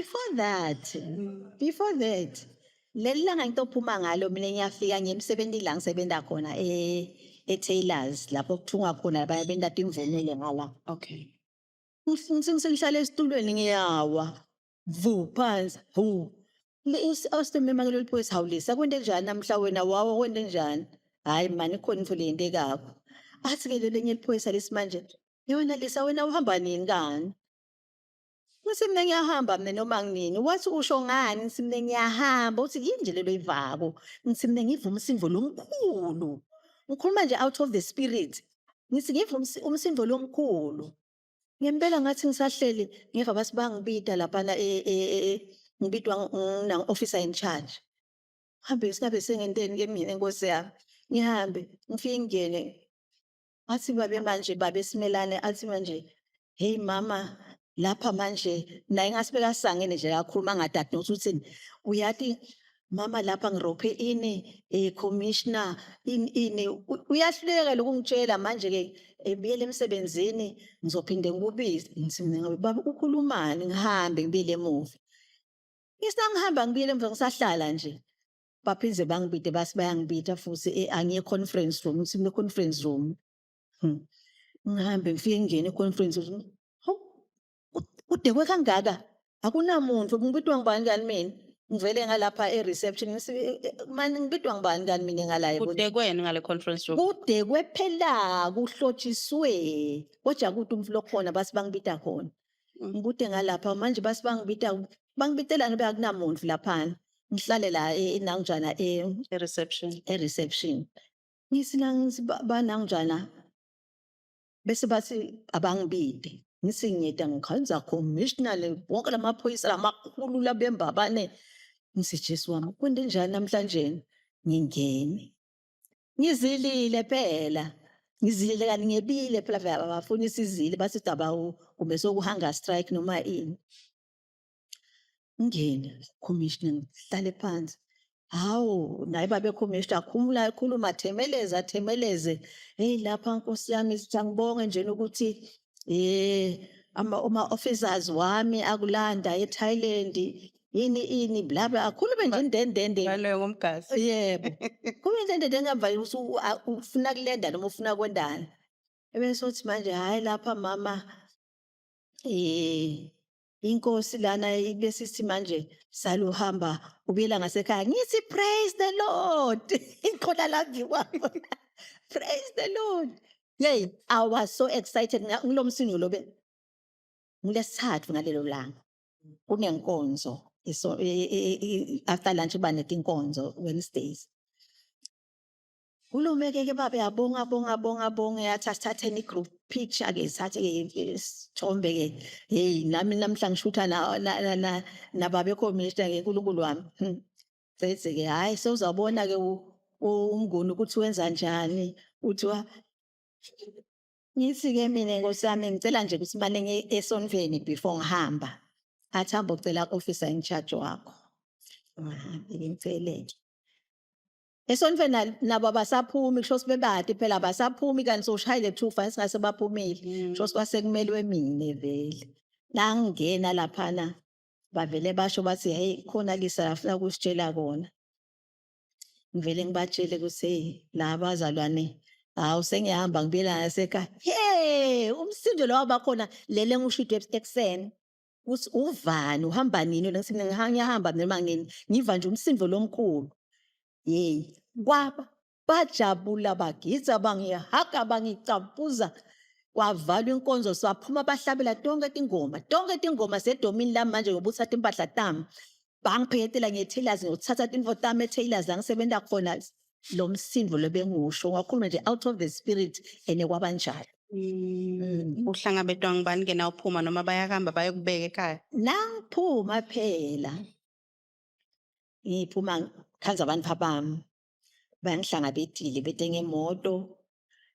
Before that, leli langa ngitophuma ngalo mina ngiyafika ngiye emsebenzini la ngisebenza khona e-Tailors lapho kuthungwa khona labanye benta timvunulo ngala. Ngihlala esitulweni ngiyawa. Vu phansi, hu. Awusimema kuleli phoyisa hawu Lisa kwente njani namhla wena wawa kwente njani? Hhayi mani ikhona intfo leyentekako. Athi-ke lelinye liphoyisa lesimanje, ye wena Lisa wena uhamba nini kani? Ngithi mina ngiyahamba mina noma nginini. Wathi usho ngani? Ngithi mina ngiyahamba. Uthi yini nje lelo ivako? Ngithi mina ngiva umsindo lomkhulu. Ngikhuluma nje out of the spirit. Ngithi ngiva umsindo lomkhulu. Ngempela ngathi ngisahleli ngeva bathi bangibita laphana e, e, e, ngibitwa nang-officer in charge. Hambe singabe sengenteni ke mina nkosi yami. Ngihambe ngifike ngingene athi babe manje babe Simelane athi manje hey mama lapha manje naye ngathi bekasangene nje kakhuluma ngadadi nokuthi uthini uyati mama lapha ngirophe ini eh commissioner ini ini uyahluleka lokungitshela manje ke ebuyele emsebenzini ngizophinde ngikubize ngithi mina ngabe baba ukhulumani ngihambe ngibuyele emuva ngisangihamba ngibuyele emuva ngisahlala nje baphinde bangibide basi bayangibida futhi eh, angiye conference room ngithi mina conference room hmm. ngihambe ngifike ngingene e-conference room hawu kudekwe kangaka akunamuntu ngibidwa ngubani kani mina ngivele ngalapha e-reception ngithi eh, eh, mani ngibidwa ngubani kani mina ngala kudekweni ngale conference room kudekwe phela kuhlotshiswe kodwa kude umfula okhona basi bangibida khona mm. ngikude ngalapha manje basi bangibita bangibitelani bekunamuntu laphana ngihlale la enangjana e-reception e-reception ngithi nangithi banangjana bese bathi abangibide ngithi ngiyeda ngikhanza commissioner le wonke lamaphoyisa lamakhulu labembabane ngithi Jesu wami kwente njani namhlanje ngingene ngizilile phela ngizilile kanti ngebile phela vele abafuni isizile bathi daba kumbe sokuhanga strike noma ini ngene commissioner ngihlale phansi hawu naye babe commissioner akhumula ekhuluma themeleze athemeleze hey lapha nkosi yami sithi angibonge nje ukuthi eh ama uma officers wami akulanda eThailand yini ini bla bla akhulume nje indendende Ngaloyo ngomgazi. yebo khulume indendende engavali ukuthi ufuna kulenda noma ufuna kwendani ebese uthi manje hhayi lapha mama eh inkosi lana besithi manje saluhamba ubuyela ngasekhaya ngithi praise the lord iqhola lami kwabo praise the lord yey i was so excited ngilo msindo lo ngilesithathu ngalelo langa kunenkonzo iso after lunch kuba netinkonzo Wednesdays Kulumeke-ke baba yabonga bonga bonga bonga yathi asithatheni i-group picture-ke sithathe-ke isithombe-ke heyi nami namhla ngishutha nababa ekhomishna-ke nkulunkulu wami hmm. cedze-ke hhayi sewuzabona-ke umnguni ukuthi wenza njani kuthiwa ngithi-ke mina nkosi yami ngicela nje ukuthi mane ngiye esontweni before ngihamba athi hamba ucela ku-officer in charge wakho ngihambe ngicele-ke Esontweni nabo abasaphumi kusho ukuthi bebade phela abasaphumi kanti sowushayile thufa singase baphumile mm. kusho ukuthi kwase kumelwe mina vele nangingena laphana bavele basho bathi hey khona lisa afuna ukusitshela kona ngivele ngibatshele ukuthi hey la bazalwane hawu sengiyahamba ngibuyela ngasekhaya hey umsindo lo wabakhona lele ngishude ekuseni ukuthi uvani uhamba nini wena ngithi mina ngiyahamba noma ngini ngiva nje umsindo lomkhulu yeyi kwaba bajabula bagidza bangihaga bangicampuza kwavalwa inkonzo saphuma bahlabela tonke tingoma tonke tingoma sedomini lami manje ngoba uthatha impahla tami bangipheketela nge-tailors ngiyothatha tinfo tami e-tailors la ngisebenza khona lo msindo lobengiwusho ngakhuluma nje out of the spirit and kwabanjalo mm. uhlangabetwa ngubani ke nawuphuma noma bayahamba bayokubeka ekhaya nangiphuma phela ngiphuma khanza abantu abami bangihlangabetile bete ngemoto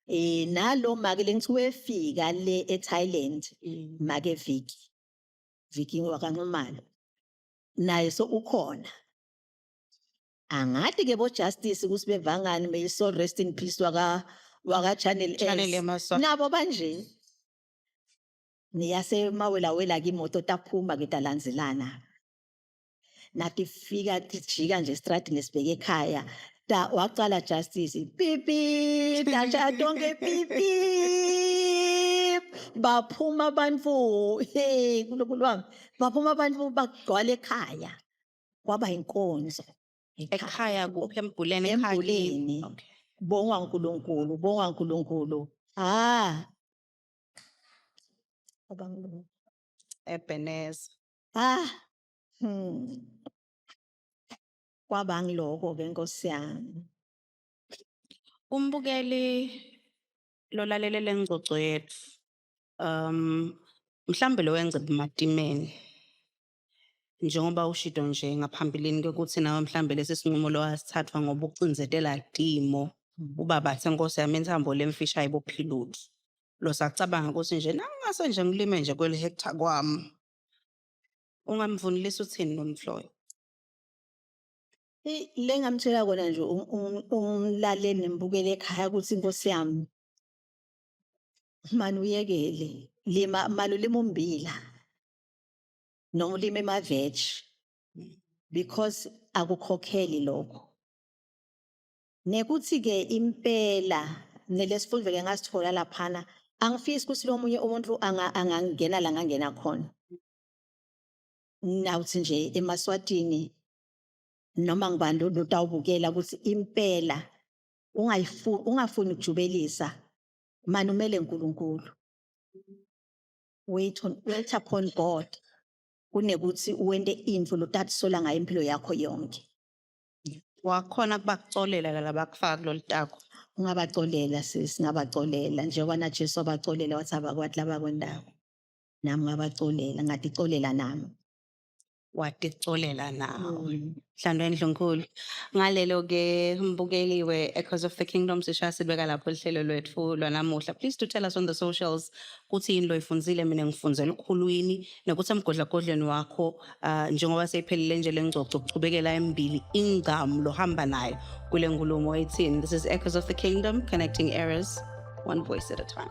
eh nalo make lengithi wefika le eThailand mm. make Vicky Vicky wakanxumalo naye so ukhona Angati ke bo Justice ukuthi bevangani may soul rest in peace waka waka Channel S. Channel Yamaso. Nabo banje. Niyase mawelawela ke imoto taphuma ke talandzelana. Nathi fika tijika nje estradini sibheke ekhaya. Ta waqala Justice pipi tasha tonke pipi baphuma abantu hey nkulunkulu wami baphuma abantu bagcwala ekhaya. Kwaba inkonzo. Ekhaya kuphi eMbhuleni ekhaya? Embuleni. Okay. Bongwa uNkulunkulu, bongwa uNkulunkulu. Ah. Kwaba ngilokho. Ebeneza. Ah. Kwaba ngiloko ke Nkosi yami. Umbukeli lolalele lengcoco yethu. Mhlambe lo wenza bumatimeni. Njengoba ushido nje ngaphambilini ke ukuthi nawe mhlambe lesi sinqumo lo wasithathwa ngoba ucinzetela timo. Ubaba athi Nkosi yami inthambo lemfisha ayibophilutho. Lo sacabanga ukuthi nje nangase nje ngilime nje kweli hectare kwami. Ungamvunilisa uthini nomfloyo? Le ngamtshela kona nje umlaleli nembukeli ekhaya ukuthi Nkosi yami mani uyekele lima mani ulima ummbila noma ulime ama-veg because akukhokheli lokho. Nekuthi ke impela nelesifundo ke ngasithola laphana angifisi ukuthi lo munye umuntu angangena la ngangena khona. Nawuthi nje emaswatini noma ngibani lotawubukela ukuthi impela ungafuni ukujubelisa mani umele uNkulunkulu. Wait upon God kunekuthi uwente intfo lotatisola ngayo impilo yakho yonke. Wakhona kubakucolela la labakufaka kulolu tako. Ungabacolela sisi, ngabacolela njengoba na Jesu abacolela wathi abakwati labakwendako. Nami ngabacolela, ngaticolela nami. Waticolela nawe. Mhlando endlunkulu. Ngalelo ke mbukeli we-Echoes of the Kingdom sishaya sibeka lapho uhlelo lwethu lwanamuhla. Please do tell us on the socials ukuthi yini loyifundzile. Mina ngifunze lukhulwini nokuthi emgodlagodleni wakho njengoba seyiphelile nje lengcoco kuchubekela embili ingcamu lohamba nayo kule nkulumo ethini. This is Echoes of the Kingdom, connecting eras one voice at a time.